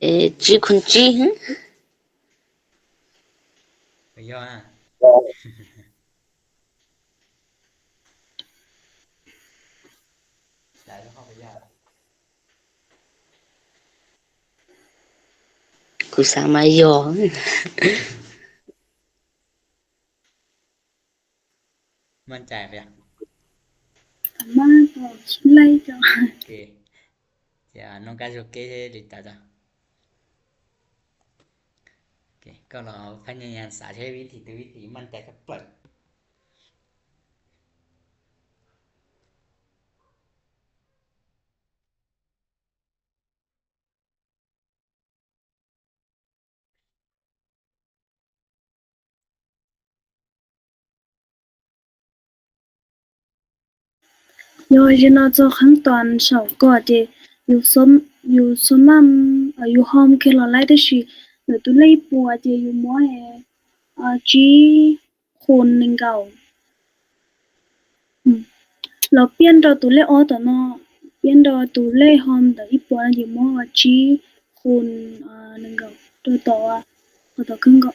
ê, chỉ con chỉ hử? Bây giờ à. Ku sa ma yo. ໝັ້ນໃຈປະ? ມາກໍໄລ່ເຈົ້າ. ໂອເຄ ຈະນ້ອງກາໂຊເກະລິຕາເຈົ້າ. ໂອເຄ ກໍລອງພະຍາຍາມສາໃຊ້ວິທີ ໂດຍວິທີໝັ້ນໃຈກັບເປີດ. ໂດຍ ເຈົ້າເນາະ ຂັ້ນຕອນສອງກໍເດ ຢູ່ຊົມ ຢູ່ຊົມມຳ ເອີ ຢູ່ໂຮມເຄໂຣໄລນາ ແຕ່ຊິ ເອີ ຕູເລກປົວເດ ຢູ່ມໍ ເອີ ຈີ ຄູນໜຶ່ງເກົ້າ ອືມ ລາວປ່ຽນຕໍ່ຕູເລກອອກຕອນເນາະ ປ່ຽນຕໍ່ຕູເລກຮອມຕອນອີ່ປົວຢູ່ມໍວ່າ ຈີ ຄູນ ເອີ ໜຶ່ງເກົ້າ ຕົວຕໍ່ວ່າ ເອົາຕໍ່ເຄິ່ງກໍ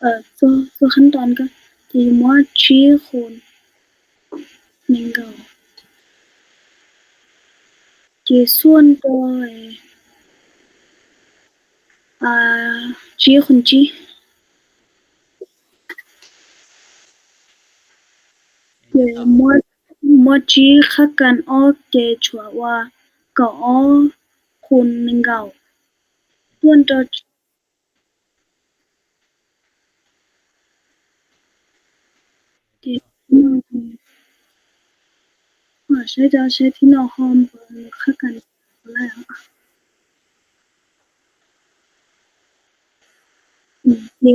ເອີ ໂຊ ໂຊຂັ້ນຕອນກໍຈະຢູ່ມໍວ່າ ຈີ ຄູນໜຶ່ງເກົ້າ ເຈສ່ວນໂດຍ ອາ ຈີ ຄູນຈີ ເຈມໍ ມໍຈີຄັກກັນອອກ ເຈຊົວວ່າ ກອ ຄູນໜຶ່ງເກົ້າ ສ່ວນຕໍ່ ເຈ ອາ ໃຊ້ຈະໃຊ້ທີ່ນອກຮອມ ເອີ ຄັກກັນ ອືມ ເຈ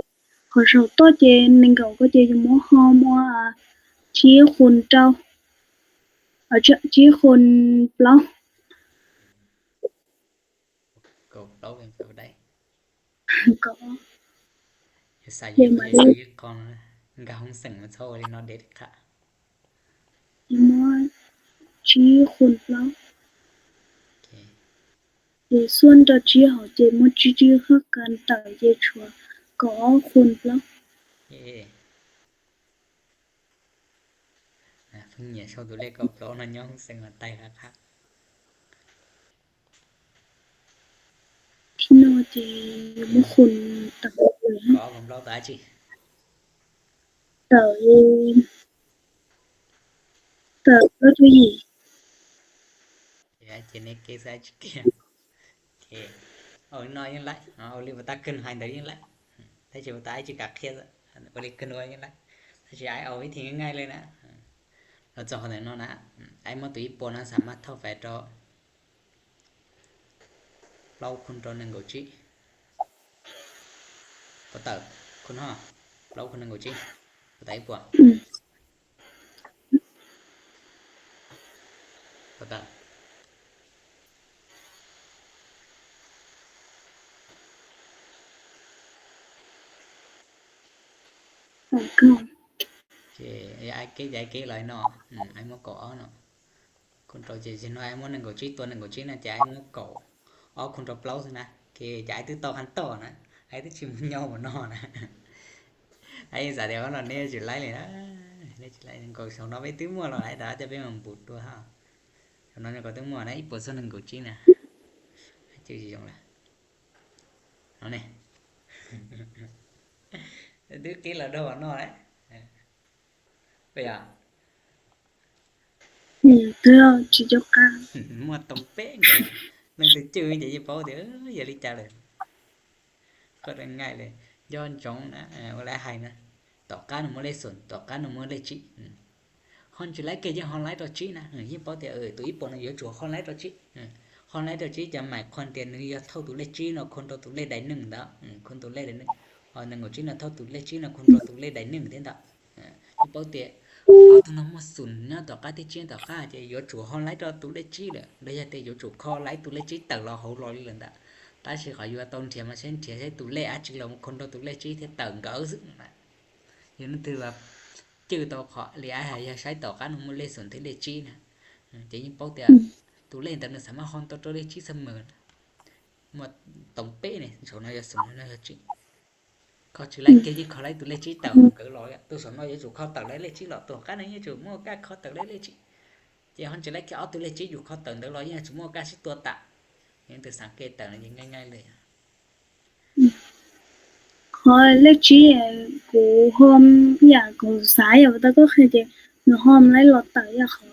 ຂໍເຊົາຕໍ່ ເຈ ໜຶ່ງເກົ້າ ກໍເຈ ຢູ່ມໍຮອມ ອາ ຈີ ຄູນເກົ້າ ອາ ຈີ ຄູນເກົ້າ ເກົ້າ ເກົ້າເປັນເກົ້າໄດ້ ເກົ້າ ສາຍ ເຈ ມາເລຍ ຂອງກາຮອງເສັງມາໂຊເລີຍເນາະ ເດັດຂາດ ມາ ຈີ ຄູນເກົ້າ ໂອເຄ ເຈ ສ່ວນຕໍ່ ຈີ ເຮົາ ເຈ ມໍ ຈີ ຈີ ຄືກັນ ຕາ ເຈ ຊົວ ກອ ຄູນເກົ້າ ເອ ນະ ເພິ່ງເຫຍໂຊຕົວເລກກໍໂປນະ ຍ້ອງເສັງວ່າໄຕຄັກໆ ທີ່ນອເຈ ມະຄຸນຕະເລີຍ ກໍອອກກຳເລົ່າຕາຈິ ເຕີ ເຕີ ໂລໂຈຢີ ເຈ ເຈເນເກ ຊາຈິເກ ເຄ ເອົາໜ້ອຍຍັງໄລ ເອົາລິບຕາຂຶ້ນໄຮເດີຍັງໄລ ຖ້າຊິວ່າຕາຍຈິກາເຄ ບໍ່ໄດ້ຂຶ້ນວ່າຍັງໄລ ຖ້າຊິອ້າຍເອົາວິທີງ່າຍໆເລີຍນະ ເຮົາຈະເອົາແນວນັ້ນນະ ອ້າຍມອດໂຕອີ່ປົວນະ ສາມາດເທົ່າໄຟຕໍ່ ເກົ້າຄູນຕໍ່ໜຶ່ງໂກຈິ ປະເຕີ ຄຸນຮໍ ເກົ້າຄູນໜຶ່ງໂກຈິ ປະເຕີອີ່ປົວ ອືມ ປະເຕີ ໂອເຄ ເຄ ອາເກ ອາເກຫຼາຍເນາະ ອືມ ອາຍມໍກໍເນາະ ຄູນຕໍ່ເຈຊິນ້ອຍ ອາຍມໍໜຶ່ງກໍຈິ ຕົວໜຶ່ງກໍຈິນະ ຈະອາຍມໍກໍອອກຄູນຕໍ່ເກົ້າຊິນະ ເຄ ຈະອາຍຕື່ຕໍ່ຄັນຕໍ່ນະ ອາຍຕື່ຊິມັນຍອວບໍ່ນໍນະ ອາຍສາດຽວເນາະ ເນຊິໄລເລີຍນະ ເນຊິໄລໜຶ່ງກໍສອງເນາະ ໄປຕື່ມົວເນາະ ອາຍຕາຈະໄປມັນບຸດຕົວເຮົາ ສອງເນາະ ກໍຕື່ມົວນະ ອີ່ປົວສອງໜຶ່ງກໍຈິນະ ຈື່ຊິຈົງລະ ເອົານີ້ ດື້ກິນລະດອກເນາະ ເປັນຫຍັງ? ອືມ ເພື່ອຊິຈົບການ ໝົດຕົງເປ້ງ ໜັງສືຈື່ຈະເວົ້າເດີ ຢ່າລິຈັກເລີຍ ກໍງ່າຍເລີຍ ຍ້ອນຈົງນະ ເອີ ເວລາໃຫ້ນະ ຕໍ່ການໝົດເລກສູນ ຕໍ່ການໝົດເລກຈິ ອືມ ຮອນຈິໄລເກຍຮອນໄລຕໍ່ຈິນະ ເອີ ຍິງເປົ້າເຕ ເອີ ໂຕອີ່ປົວນະ ເອີ ໂຕຮອນໄລຕໍ່ຈິ ເອີ ຮອນໄລຕໍ່ຈິຈະໝາຍຄວາມເປັນໜຶ່ງເທົ່າໂຕເລກຈິເນາະ ຄູນຕໍ່ໂຕເລກໃດໜຶ່ງເນາະ ອືມ ຄູນໂຕເລກໃດໜຶ່ງ ເອີ ໜຶ່ງໂຕຈິນະ ເທົ່າໂຕເລກຈິນະ ຄູນຕໍ່ໂຕເລກໃດໜຶ່ງເດ້ເນາະ ເອີ Như pau tiê, ơ, tau nâu mâu sủn nhá, tỏ cá tê chiên tỏ cá, chê yuav tsŭ hon lái tro tu lê trí lơ, đơ ya tê yuav tsŭ kho lái tu lê trí tawm lo hau lo li lơ ntơ. Tá si khỏi yuav tau thiê ma sên thiê sên tu lê a trí lo mâu khôn tro tu lê trí thiê tawm nkơ dưm nơ. Yua nô thư va chư tau khỏi li ai ha ya sái tỏ cá nâu mâu lê sủn thiê lê trí nơ. Chê như pau tiê, tu lê ntơ nơ sa ma hon tau tro lê trí sa mơ. Mâu tổng pê nê, sổ nâu ya sủn nâu ya trí. Kho chư lái kê chư kho lái tu lê trí tawm nkơ lo ya. Tu sổ nâu ya tsŭ kho tawm lái lê trí lo, tu cá nâu ya tsŭ mâu cá kho tawm lái lê trí. Chê hon chư lái kê ơ tu lê trí yuav kho tawm ntơ lo ya tsŭ mâu cá sít tua tă. Yua nô thư saງເກດ tawm nơ ya ngai ngai lơ. Kho lê trí, ơ, gô hom ya gô sái ya, ta có khi chê nơ hom lái lo tawm ya kho,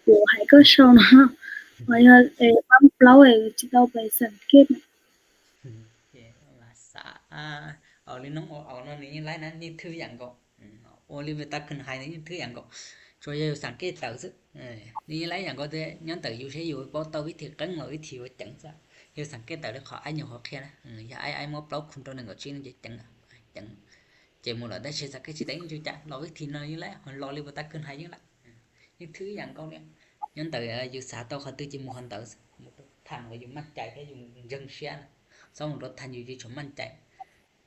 gô hái có sâu nơ. Và ya, ơ, bấm plau, ơ, chư tau bai saງເກດ. Ơ, sa, a, ơ, li nông, ơ, ơ, nơ, nê, lái nơ, nê, thư yang gô. Ơ, li bai ta khân hai nê, nê, thư yang gô. Chua ya saງເກດ tawm sư. Ơ, nê, lái yang gô tê, nhón tawm yu sái yu, pau tau vít thi kơng lo vít thi bai chăng sa. Yu saງເກດ tawm lơ kho ai nhu kho khia nơ. Ơ, ya ai, ai mâu plau khun tro nơng gô chi nơ chê chăng, chăng. Chê mâu lo đa chê sang ket chê đăng chu chăng, lo vít thi nơ yu lái, hon lo li bai ta khân hai yang la. Ơ, nê, thư yang gô li. Nhón tawm, ơ, yu sa tau kho tư̆ chê mâu hon tawm. Mâu than wa yu măn chai thiê yu jơng sia nơ. Song mâu than yu yu chua măn chai.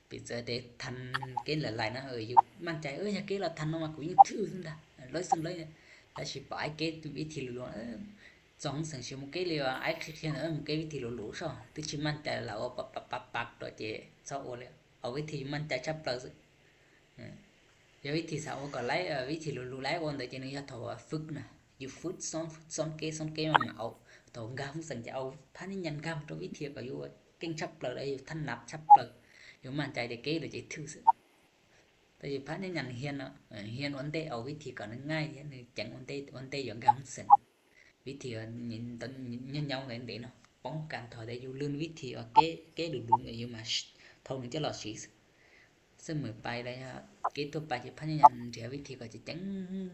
Pi sơ đê than kê lơ lai nơ, ơ, yu măn chai, ơ, ya kê lơ than nơ ma kŭ yơng thư sưn đa. Lơi sưn lơi. Đa si pă ai kê tu vít thi lu lu, ơ. Song sưn si mâu kê li wa ai khê khê nơ, ơ, mâu kê vít thi lu lu sô. Tư̆ si măn chai la wa pă pă pă pă đô chê sô wa lơ. Ơ, vít thi măn chai chăp plơ sư. Ơ. Ya vít thi sa wa kơ lái, ơ, vít thi lu lu lái wa ntơ chê nơ ya thô wa phưk nơ. Yu phưk song, phưk song kê, song kê ma ma ơ. Thô gam sưn chê ơ, phan nhăn gam tro vít thi kơ yu wa. Kêng chăp plơ đa yu than năp chăp plơ. Yu măn chai đê kê lơ chê thư sư. Tơ yu phan nhăn hiên nơ, ơ, hiên ôn đê ơ vít thi kơ nơ ngai, hiên nơ chăng ôn đê, ôn đê yu gam sưn. Vít thi, ơ, nhăn, nhăn, nhăn nhau đê đê nơ. Pong kan thô đa yu lưn vít thi, ơ, kê, kê lu lu yu ma thô nơ chê lo si. Sư mơ pai đa ya, kê tua pai chê phan nhăn thiê vít thi kơ chê chăng.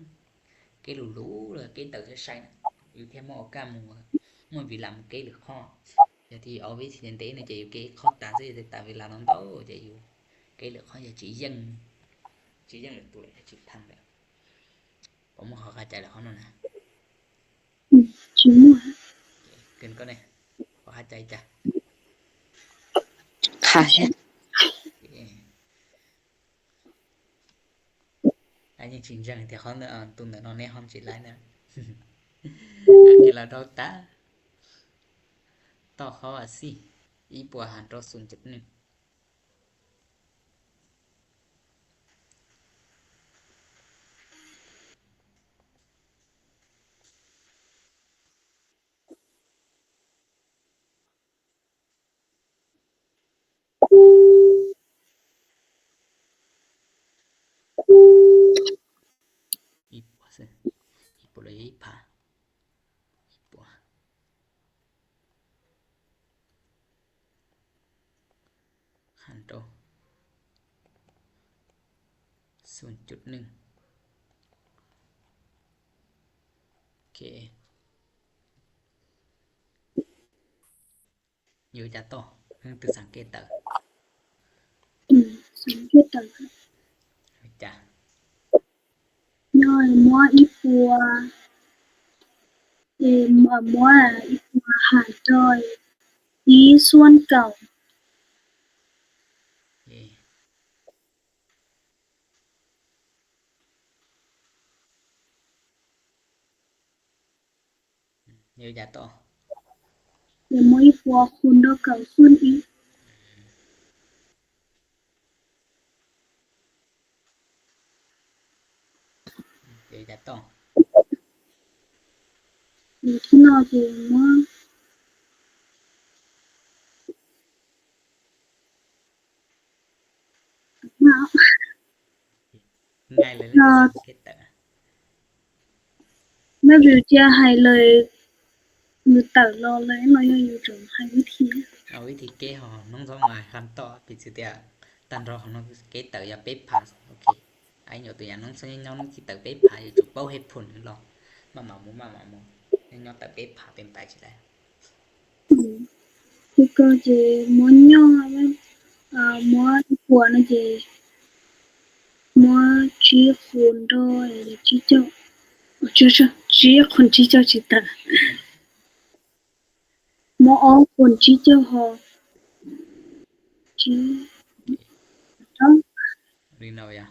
Kê lu lu lơ kê tawm sai sai nơ. Yu thiê mâu ka mâu, mâu vĩ lăm kê lơ kho. Ya thi ơ vít thi đê đê nơ chê yu kê kho ta sư ya thi ta vĩ lăm nơ tâu chê yu. Kê lơ kho ya chỉ dừng. Chỉ dừng lơ tu lơ chỉ thăng lơ. Pô mâu kho kha chai lơ kho nơ nơ. Ơ, chỉ mâu. Kê, kưn kơ nê. Kho kha chai chă. Kha chai. Kê. Ai, nhưng chính rằng thì khó nữa, à, tụi nữa nó nét không chỉ lái nữa. Cái là đâu ta? Tao khó à si. Ý bùa hẳn rau sùn chụp nè. Ipua se, ipua lo ipha, ipua. ຫານໂຕ ສູນຈຸດໜຶ່ງ ໂອເຄ ຢູຈາໂຕ ເຮົາຕື່ມສັງເກດເຕີ ອືມ ສັງເກດເຕີ ຈ້າ ຍ້ອຍມົວອີປົວ ເອີ ມົວ ມົວອີປົວຫານຈ້ອຍ ອີສ່ວນເກົ່າ ເອີ ເອີ ເອີ ຢາຕໍ່ ເອີ ມົວອີປົວຄູນດອກເກົ່າສູນອີ ເອີ ຢາຕໍ່ ເອີ ທີ່ນອກເອງເນາະ ງ່າຍເລີຍ ເອີ ເຮັດແຕ່ ແມ່ນຢູ່ຈະໃຫ້ເລີຍ ຢູ່ເຕີລອເລີຍ ເນາະ ຢູ່ຈົນໃຫ້ວິທີ ເອົາວິທີແກ້ຂອງນ້ອງສອງມາຄຳຕອບ ປິດສະເຕຍ ຕັນລໍຂອງນ້ອງແກ້ເຕີຢ່າເປັບພາ ໂອເຄ ອາຍຍົກຕົວຢ່າງ ນ້ອງສອງຍອງນ້ອງຊິເຕີເປັບພາ ຢູ່ຈຸເປົ້າເຮັດຜົນລອ ມາມາໝູ ມາມາໝູ ຍອງເຕີເປັບພາເປັນໄປຊິໄດ້ ອືມ ຄືກໍເຈມົວຍອງແມ່ນ ເອີ ມົວຄົວນະເຈ ມົວເຈ七分之二，七九，哦，就是七分之九，七的。 Mo o khun chi cheu ho. Chi. Ri nau ya.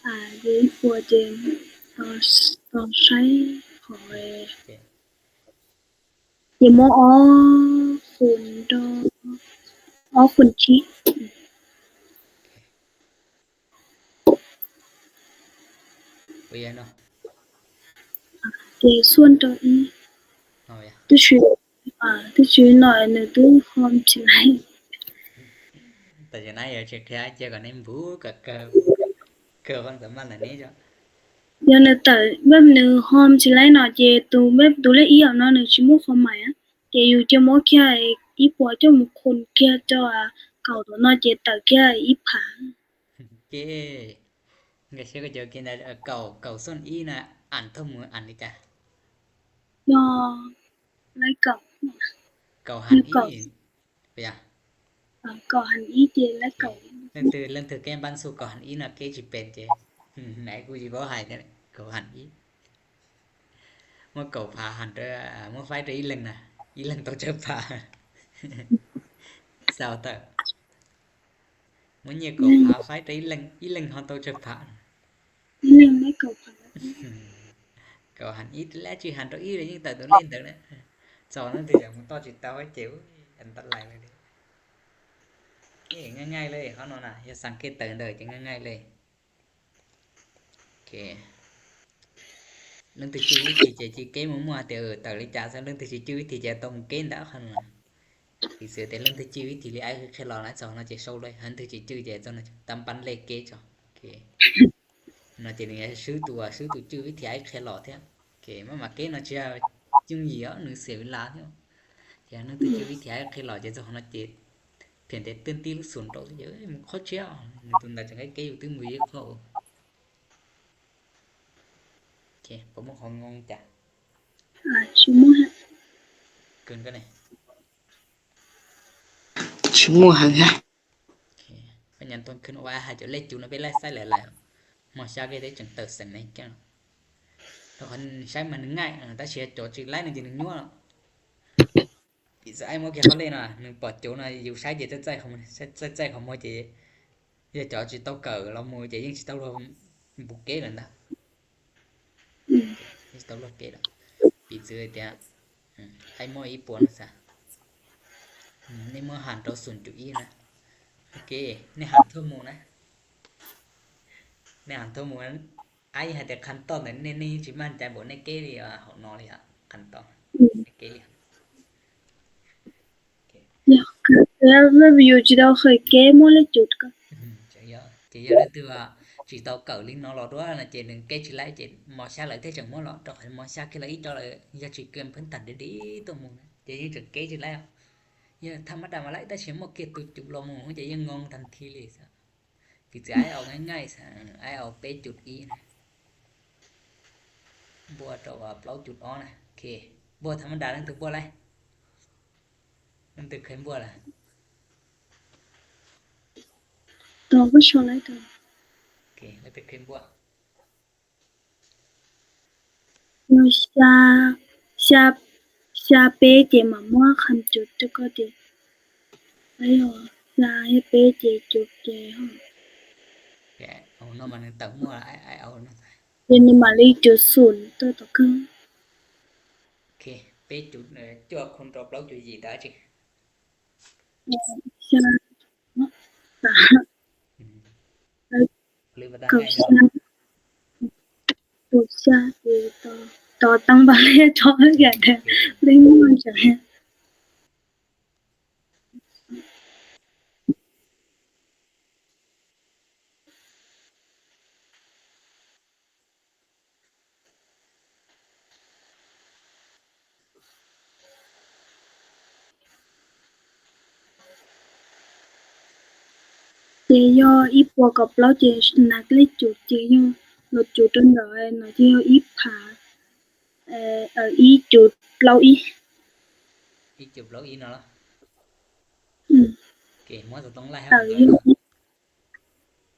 A, di pua de. To, to sai ho e. Di mo o khun do. O khun chi. Ui ya no. Di suan do i. Nau ya. Di chu, a, di chu noi nu du hom chi lai. Ta ja nai ya che kha che ka nem bu ka ka ka hom sa man la ni jo. Ya nu ta mem nu hom chi lai no che tu mem du le i ya no nu chi mu hom mai a. Che yu che mo kha i pua che mu khun kha cho a kau do no che ta kha i pha. Kê. Ngày xưa có chữ kia là, ờ, cậu, cậu Xuân Ý là ăn thông mười ăn đi cha. Yo, lai kau. Cậu hẳn ý. Bây giờ. Ơ, kau hẳn i che lai kau. Lần thứ, lần thứ kem ban su cậu hẳn ý là kê chỉ pet che. Nãy cô chỉ bảo hài thế. Cậu hẳn ý. Mua cậu phá hẳn rồi, à, mua phái rồi ý lần nè. Ý lần tao chưa phá. Sao tao? Mua nhiều cậu phá phái rồi ý lần, ý lần hòn tao chưa phá. Ý lần mấy cậu phá. Cậu hẳn ít lẽ chứ hẳn rồi ý là những tờ tao lên tờ đấy. Cho nó thì là muốn to chỉ tao ấy chịu. Anh tắt lại rồi đi. Ê, ngay ngay lên, khó nó nè. Giờ sang kia tờ đời chứ ngay ngay lên. Kê. Lưng từ chữ viết thì chỉ, chỉ kế mua mua thì, ừ, tờ lý trả sao lưng từ chỉ chữ viết thì chỉ tông kế đã khăn là. Thì sửa thì lưng từ chữ viết thì lý ai khé lo nói cho nó chỉ sâu đây, hẳn từ chỉ chữ chỉ cho nó tâm bắn lê kế cho. Kê. Nó chỉ là sứ tù, sứ tù chữ viết thì ai khé lo thế. Kê, mà mà kế nó chỉ là chung gì á, nó sửa là thế. Thì nó từ chữ viết thì ai khé lo chỉ cho nó chỉ ພຽງແຕ່ຕື່ນຕີລູກສູນໂຕເດີ ມັນໂຄດເຊຍ ມັນຕຸນດາຈັ່ງໃດເກຢູ່ຕື່ມມືເຍອະເຂົາ. ໂອເຄ ປະໂມດ ຂໍງົງຈ້ະ ອ່າ ຊິໂມງ ເກີນກວ່ານີ້ ຊິໂມງຫັ້ນແຫຼະ. ໂອເຄ ພະຍານຕົ້ນຂຶ້ນວ່າ ຫາເຈົ້າເລກຈູນເອົາໄປໄລ່ໃຊ້ຫຼາຍໆ ມາຊາກເກໄດ້ຈັ່ງເຕີເສັງໃນແກ້ວ ແລ້ວຄັນໃຊ້ມັນງ່າຍ ແຕ່ເສຍຈໍຈິໄລ່ໜຶ່ງຈິໜຶ່ງຍົວ. ປີສາໄອໂມເກເຂົາເລີຍນະ ໜຶ່ງປອດໂຈນະ ຢູ່ໃຊ້ເຈໃຈຂອງມັນ ໃຊ້ໃຈຂອງໂມເຈ ເຈຈອຈິເຕົາເກີລາໂມເຈ ຍິງຊິເຕົາລາບູເກລະນະ ຊິເຕົາລາເກລະ ປີເຈີເຕຍ ອືມ ໄອໂມອີປວນສະ ອືມ ໃນເມື່ອຫານຕໍ່ສູນຈຸອີນະ ໂອເຄ ໃນຫານທົ່ວໂມນະ ໃນຫານທົ່ວໂມນະ Ai hãy để khăn to này nên nên chỉ mang trái bộ này kê đi à, họ nó đi à, khăn to. Này kê đi. Kê. Leo leo view chỉ đâu khởi kê mua lấy chút cơ. Ừ, chỉ giờ, chỉ giờ là từ à, chỉ tao cởi linh nó lọt đó là chỉ đừng kê chỉ lại chỉ mò xa lại thế chẳng mua lọt, trong khỏi mò xa kia là ít cho lại, giờ chỉ cần phấn tản để đi tụi mù. Chỉ những trường kê chỉ lại à. Giờ tham mắt đàm mà lại ta chỉ mua kia tụi chụp lo mù, chỉ những ngon thành thi lì sao. ຄືຈະອ້າຍເອົາງ່າຍໆ ອ້າຍເອົາເປຈຸດອີນະ ບົວເຈົ້າວ່າເປົ່າຈຸດອໍນະ ໂອເຄ ບົວທຳມະດາ ນັ້ນຖືບົວໄລ ນັ້ນຖືເຄນບົວລະ ໂອເຄ ແລ້ວໄປເຄນບົວ Yo, xa, xa, xa pê chế mà mua khăn chụp cho có thể. Ấy yo, xa hay pê chế chụp chế hả? Kê, ô, nó mà nâng tầng mua là ai, ai ô nó. Nên mà lấy chụp sùn, tôi tao cứ. Kê, pê chụp, ờ, cho con trò blog chụp gì đó chứ. Ờ, xa, xa. Ừm. Ờ, ຫຼືວ່າຕັ້ງໃຫ້ ເຂົາ ເຂົາ ເຂົາ ຕໍ່ ຕໍ່ຕັ້ງບາເລຈອກຢ່າງໃດ ເລັ່ງມັນຈະ Chế yo ít bùa cọc láo chế nạc lết chủ chế yo, lột chủ trơn đó, nó chế yo ít phá, ờ, ờ, ít chủ láo ít. Ít chủ láo ít nó lắm. Ừ. Kê, mua tụi tông lai ha. Ờ, ít,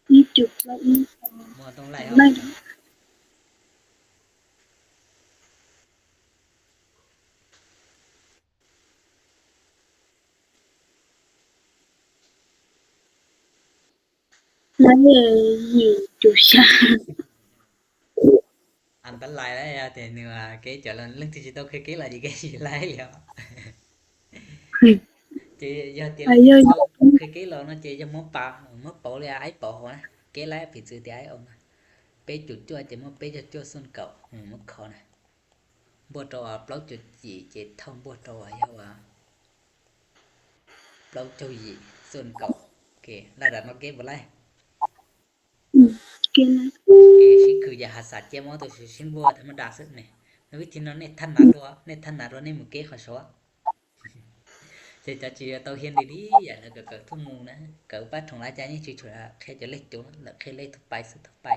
ít Chụp lại in. Mua tông lại không? Lại. Lại gì chụp sao? ອັນຕະລາຍແລ້ວ ແຕ່ເນື້ອເກຈະລະເລື່ອງທີ່ຊິຕ້ອງເຄີຍເກລະ ເກຊິລາຍແລ້ວ ເຈຍາເຕ ເຄີຍເກລະເນາະ ເຈຍາມໍປາ ມໍເປົາເລີຍ ອ້າຍເປົານະ ເກລະຜິດຊື່ເຕ ອ້າຍອອກນະ ເປຈຸດຈົວ ເຈມໍເປຈຸດຈົວ ສ່ວນເກົ່າ ໝົດຂໍ້ນະ ບົວໂຕອາ ເປົາຈຸດຈີ ເຈເທົ່າບົວໂຕອາ ຍາວອາ ເປົາຈຸດຈີ ສ່ວນເກົ່າ ເກ ລະດັບມາເກບໍ່ໄລ ອືມ ເກນະ ເກຊິຄືຢາຮັດສາເຈັບມໍໂຕຊິຊິນບົວທຳມະດາສຸດນີ້ ວິທີນອນເນັດທັນໜາຕົວ ເນັດທັນໜາຕົວນີ້ໝູ່ເກເຂົາຊອກ ເສຍຈາຈີໂຕຮຽນດີໆ ຢ່າລະກະເກີດທຸກໝູ່ນະ ເກີດປາດທົ່ງລາຈາຍນີ້ຊິຊຸລະ ແຄ່ຈະເລກໂຈນ ລະແຄ່ເລກທົ່ວໄປສຸດທົ່ວໄປ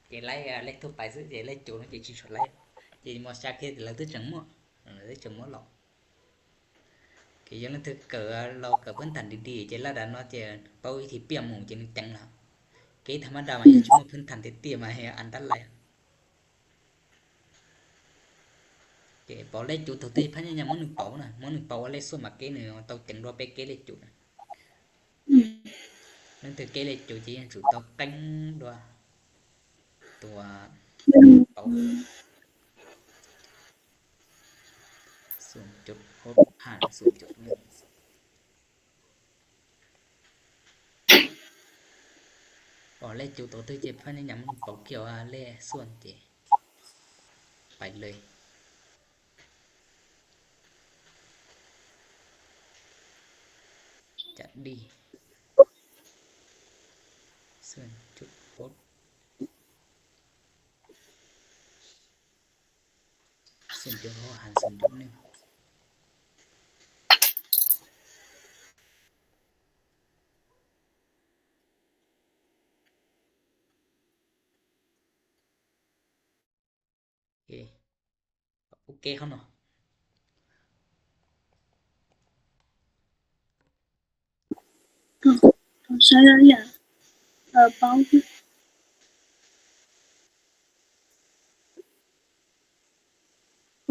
ເຈໄລເລກທົ່ວໄປສຸດ ເຈເລກໂຈນ ເຈຊິຊຸລະ ເຈມໍຊາເຄດລະຕຶກຈັງມໍ ເອີ ລະຕຶກຈັງມໍຫຼອກ ເກຍັງຖືກເກີລາວເກີບພື້ນຖານດີໆ ເຈລະດັນວ່າເຈເປົ້າວິທີປ່ຽມໝູ່ເຈໜຶ່ງຈັງລະ ເກທຳມະດາມາເຮັດຊົ່ວໂມງພື້ນຖານເຕ້ຍໆ ມາເຮັດອັນຕະລາຍ ເກເປົາເລກຈູໂຕເຕ້ ພະຍາຍາມມໍໜຶ່ງເປົານະ ມໍໜຶ່ງເປົາວ່າເລກສ່ວນມາເກໜຶ່ງເຕົາເຕັງດ້ວຍເປເກເລກຈູນະ ອືມ ນັ້ນຖືເກເລກຈູເຈຍັງສູເຕົາເຕັງດ້ວຍ ຕົວ ອືມ ເປົາ ສູນຈຸດຫົກຫານສູນຈຸດໜຶ່ງ ເປົາເລກຈູໂຕເຕ້ ເຈັບພະຍາຍາມເປົາກ່ຽວອາເລກສ່ວນເຈ ໄປເລີຍ ຈະດີ ສູນຈຸດຫົກ ສູນຈຸດຫົກຫານສູນຈຸດໜຶ່ງ ເຄ ໂອເຄເຮົາເນາະ ອືມ ຕ້ອງໃຊ້ແລ້ວ ເອີ ເປົາ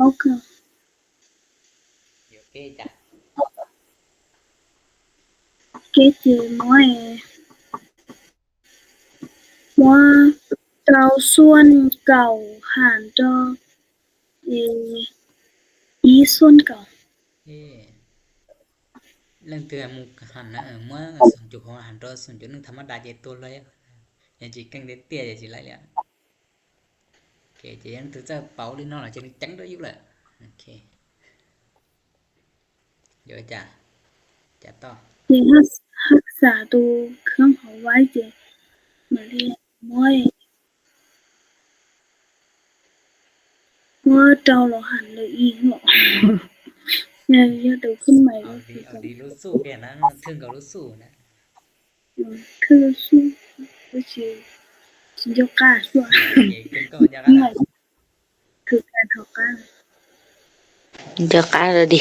OK. ເກດເຈມວຍ ມວຍເກົ້າສ່ວນເກົ້າຫານຕໍ່ ເອ ອີສ່ວນເກົ້າ ເອ ເລື່ອງເທື່ອໝູ່ຫັນນະ ເອີ ມວຍສູນຈຸດຫົກຫານຕໍ່ສູນຈຸດໜຶ່ງທຳມະດາເຈຕົວເລີຍ ຍັງຊິເກັ່ງເດເຕຍ ຍັງຊິໄລ່ເລີຍ. ໂອເຄ ຈະຍັງຖືເຈົ້າເປົາລີເນາະ ຈະຍັງຈັງໄດ້ຢູ່ແຫຼະ. ໂອເຄ ດຽວຈະ ຈະຕໍ່ ເຈຮັກ ຮັກສາໂຕເຄື່ອງເຮົາໄວ້ ເຈມາເລຍ ໂອ້ຍ ໂອ້ຍ ເຈົ້າລະຫັນເລີຍອີກເນາະ ຍັງເຮັດໂຕຂຶ້ນໃໝ່ ເອົາດີ ເອົາດີ ລຸດສູ້ແກ່ນະ ເຖິງກັບລຸດສູ້ນະ. ອືມ ຄື ຄືຊິ ຊິຍົກກ້າຊົ່ວ ເອີ ຄືການເຮົາກ້າ ຍົກກ້າລະດີ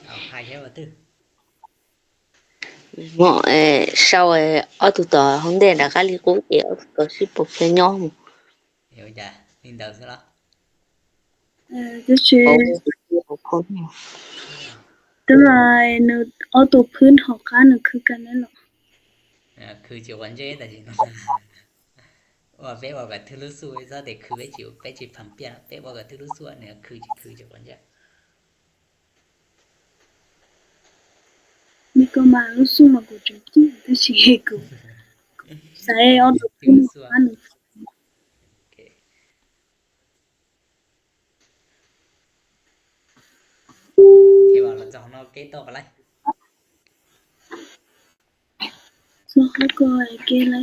ເອົາ ຫາຍແຮງວ່າຕື່ ເໝາະ ເອີ ເຊົາ ເອີ ເອົາຕຸຕອ ຮອງແດນ ດາກາລີກຸ ເອ ເອົາຕຸຕອ ຊິປົກແຄ່ຍອມ ເອີ ຈ້າ ລິນເດີຊະລະ ເອີ ຈະເຊ ໂອ້ ແຕ່ວ່າໜຶ່ງ ເອົາໂຕພື້ນເຮົາກະໜຶ່ງຄືກັນນັ້ນເນາະ ເອີ ຄືຈະວັນເຈ ແຕ່ຊິ ວ່າເປັນວ່າກະຖືລຸຊູຊະ ແຕ່ຄືເປັນຈິວ ເປັນຈິພັມປຽນ ເປັນວ່າກະຖືລຸຊູ ເໜືອຄື ຄືຈະວັນເຈ ນີ້ກະມາລຸຊູມາກູຈົນຈິ ແຕ່ຊິເຮັດກູ ໃສ່ເອົາໂຕພື້ນເຮົາກະໜຶ່ງ ໂອເຄ ເຄ ວ່າລະເຈົ້າເນາະ ເກຕໍ່ໄປເລີຍ ໂຊໂຄໂກເກໄລ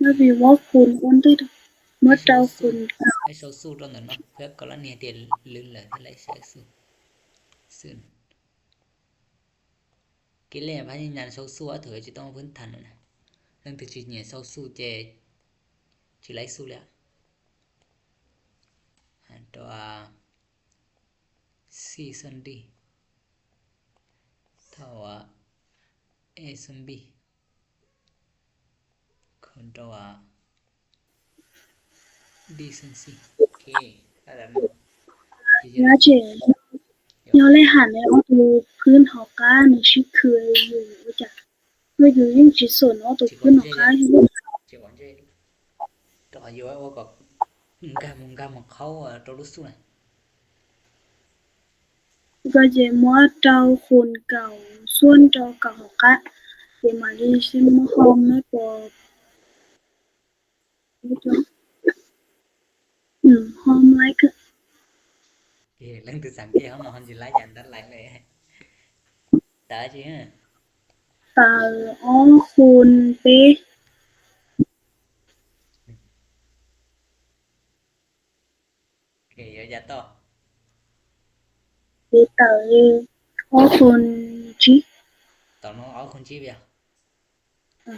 ລະວິວອກຄູນອັນເດດ ມາເຕົາຄູນ ໄອ້ໂຊຊູຕອນນັ້ນເນາະ ເພື່ອກໍລະນີທີ່ລື່ນເລີຍ ທີ່ໄລເຊຊູ ຊືນ ກິເລຍພະຍາຍາມໂຊຊູ ເຖິງຈະຕ້ອງພື້ນຖານນະ ເລື່ອງທີ່ຈິເນຍໂຊຊູເຈ ຈິໄລຊູແລ້ວ ອັນຕົວ ຊີສ່ວນດີ ເທົ່າ ເອສ່ວນບີ ໂຄ Control decency. ໂອເຄ ລະຈາກນັ້ນ ຍາເຈ ຍາວໄລ່ຫັນໃນອອກໂຕພື້ນຫອການຊິຄືຢູ່ຈາກ ເພື່ອຢູ່ຍິ່ງຊິສົນອອກໂຕພື້ນຫອການຢູ່ ຈະວ່າເຈ ກໍຢູ່ວ່າກໍງາມງາມຂອງເຂົາໂຕລຸສຸນະ Gua dze mâo trâu khun gau suôn trâu gau hŏ kă, dze mă li sĭn mâo hom mâo pô. Ừm, hom lai kơ. Kê, lăng tơ săng kê hom hom jê lai djan dăt lai lê. Tơ jê ha. Tơ o khun pê. Kê, yua djă to. Ê tơ ê o khun jip. Tơ no o khun jip yua. Ơ.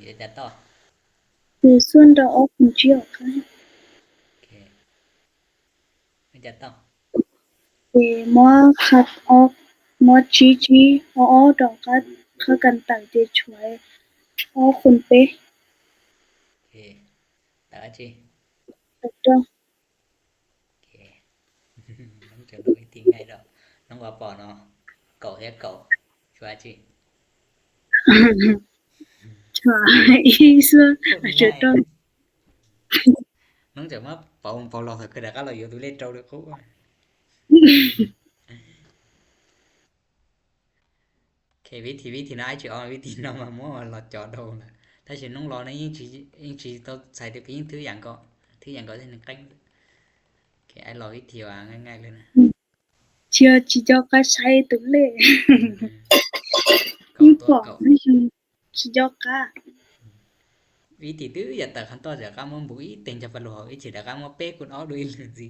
Yua djă to. Ê suôn dơ o khun jip o khan. Kê. Yua djă to. Ê mâo khăt o, mâo jip jip o o dong khăt, khăt kăn tơ dê chuai o khun pê. Kê. Tơ jê. Tơ to. Kê. Nông chơ đôi ting ngay đó. Nông wa pò no. Cậu hé cậu. Chua jê. Chua jê suôn. Chua to. Nông chơ mâo pò pò lo thơ kơ đa cá lo yua tu lê trâu đa khô. Kê, ວິທີ ວິທີນະ ອ້າຍຊິເອົາວິທີນຳມາໝໍລອດຈໍໂດລະ ຖ້າຊິນ້ອງລອນະ ຍິ່ງຊິ ຍິ່ງຊິໂຕໃສ່ເດກະຍິ່ງຖືຫຍັງກໍ ຖືຫຍັງກໍຊິໜຶ່ງແກ້ງ. ເຄ ອ້າຍລອກວິທີວ່າງ່າຍໆເລີຍນະ ເຊື່ອຊິເຈາະກະໃສ່ໂຕເລກ ອືມ ຍິ່ງປອກ ເຮົາຊິ ຊິເຈາະກະ ວິທີດື້ຢາກຕາຄັນຕໍ່ຈາກກະມອງບຸອີເຕັງຈະປະໂລ ວິທີດາກະມອງເປກຸນອອກດູອີເລີຍຊິ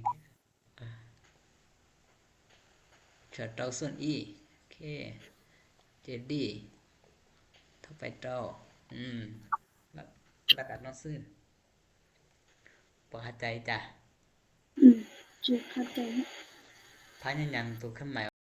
Chua trâu suôn i. Kê. Jê đi. Thâu pay trâu. Ừm. Lăk, lăk ăt nó suôn. Pua ha chay cha. Ừm. Chua ha chay. Pha nhan nhan tu khân mai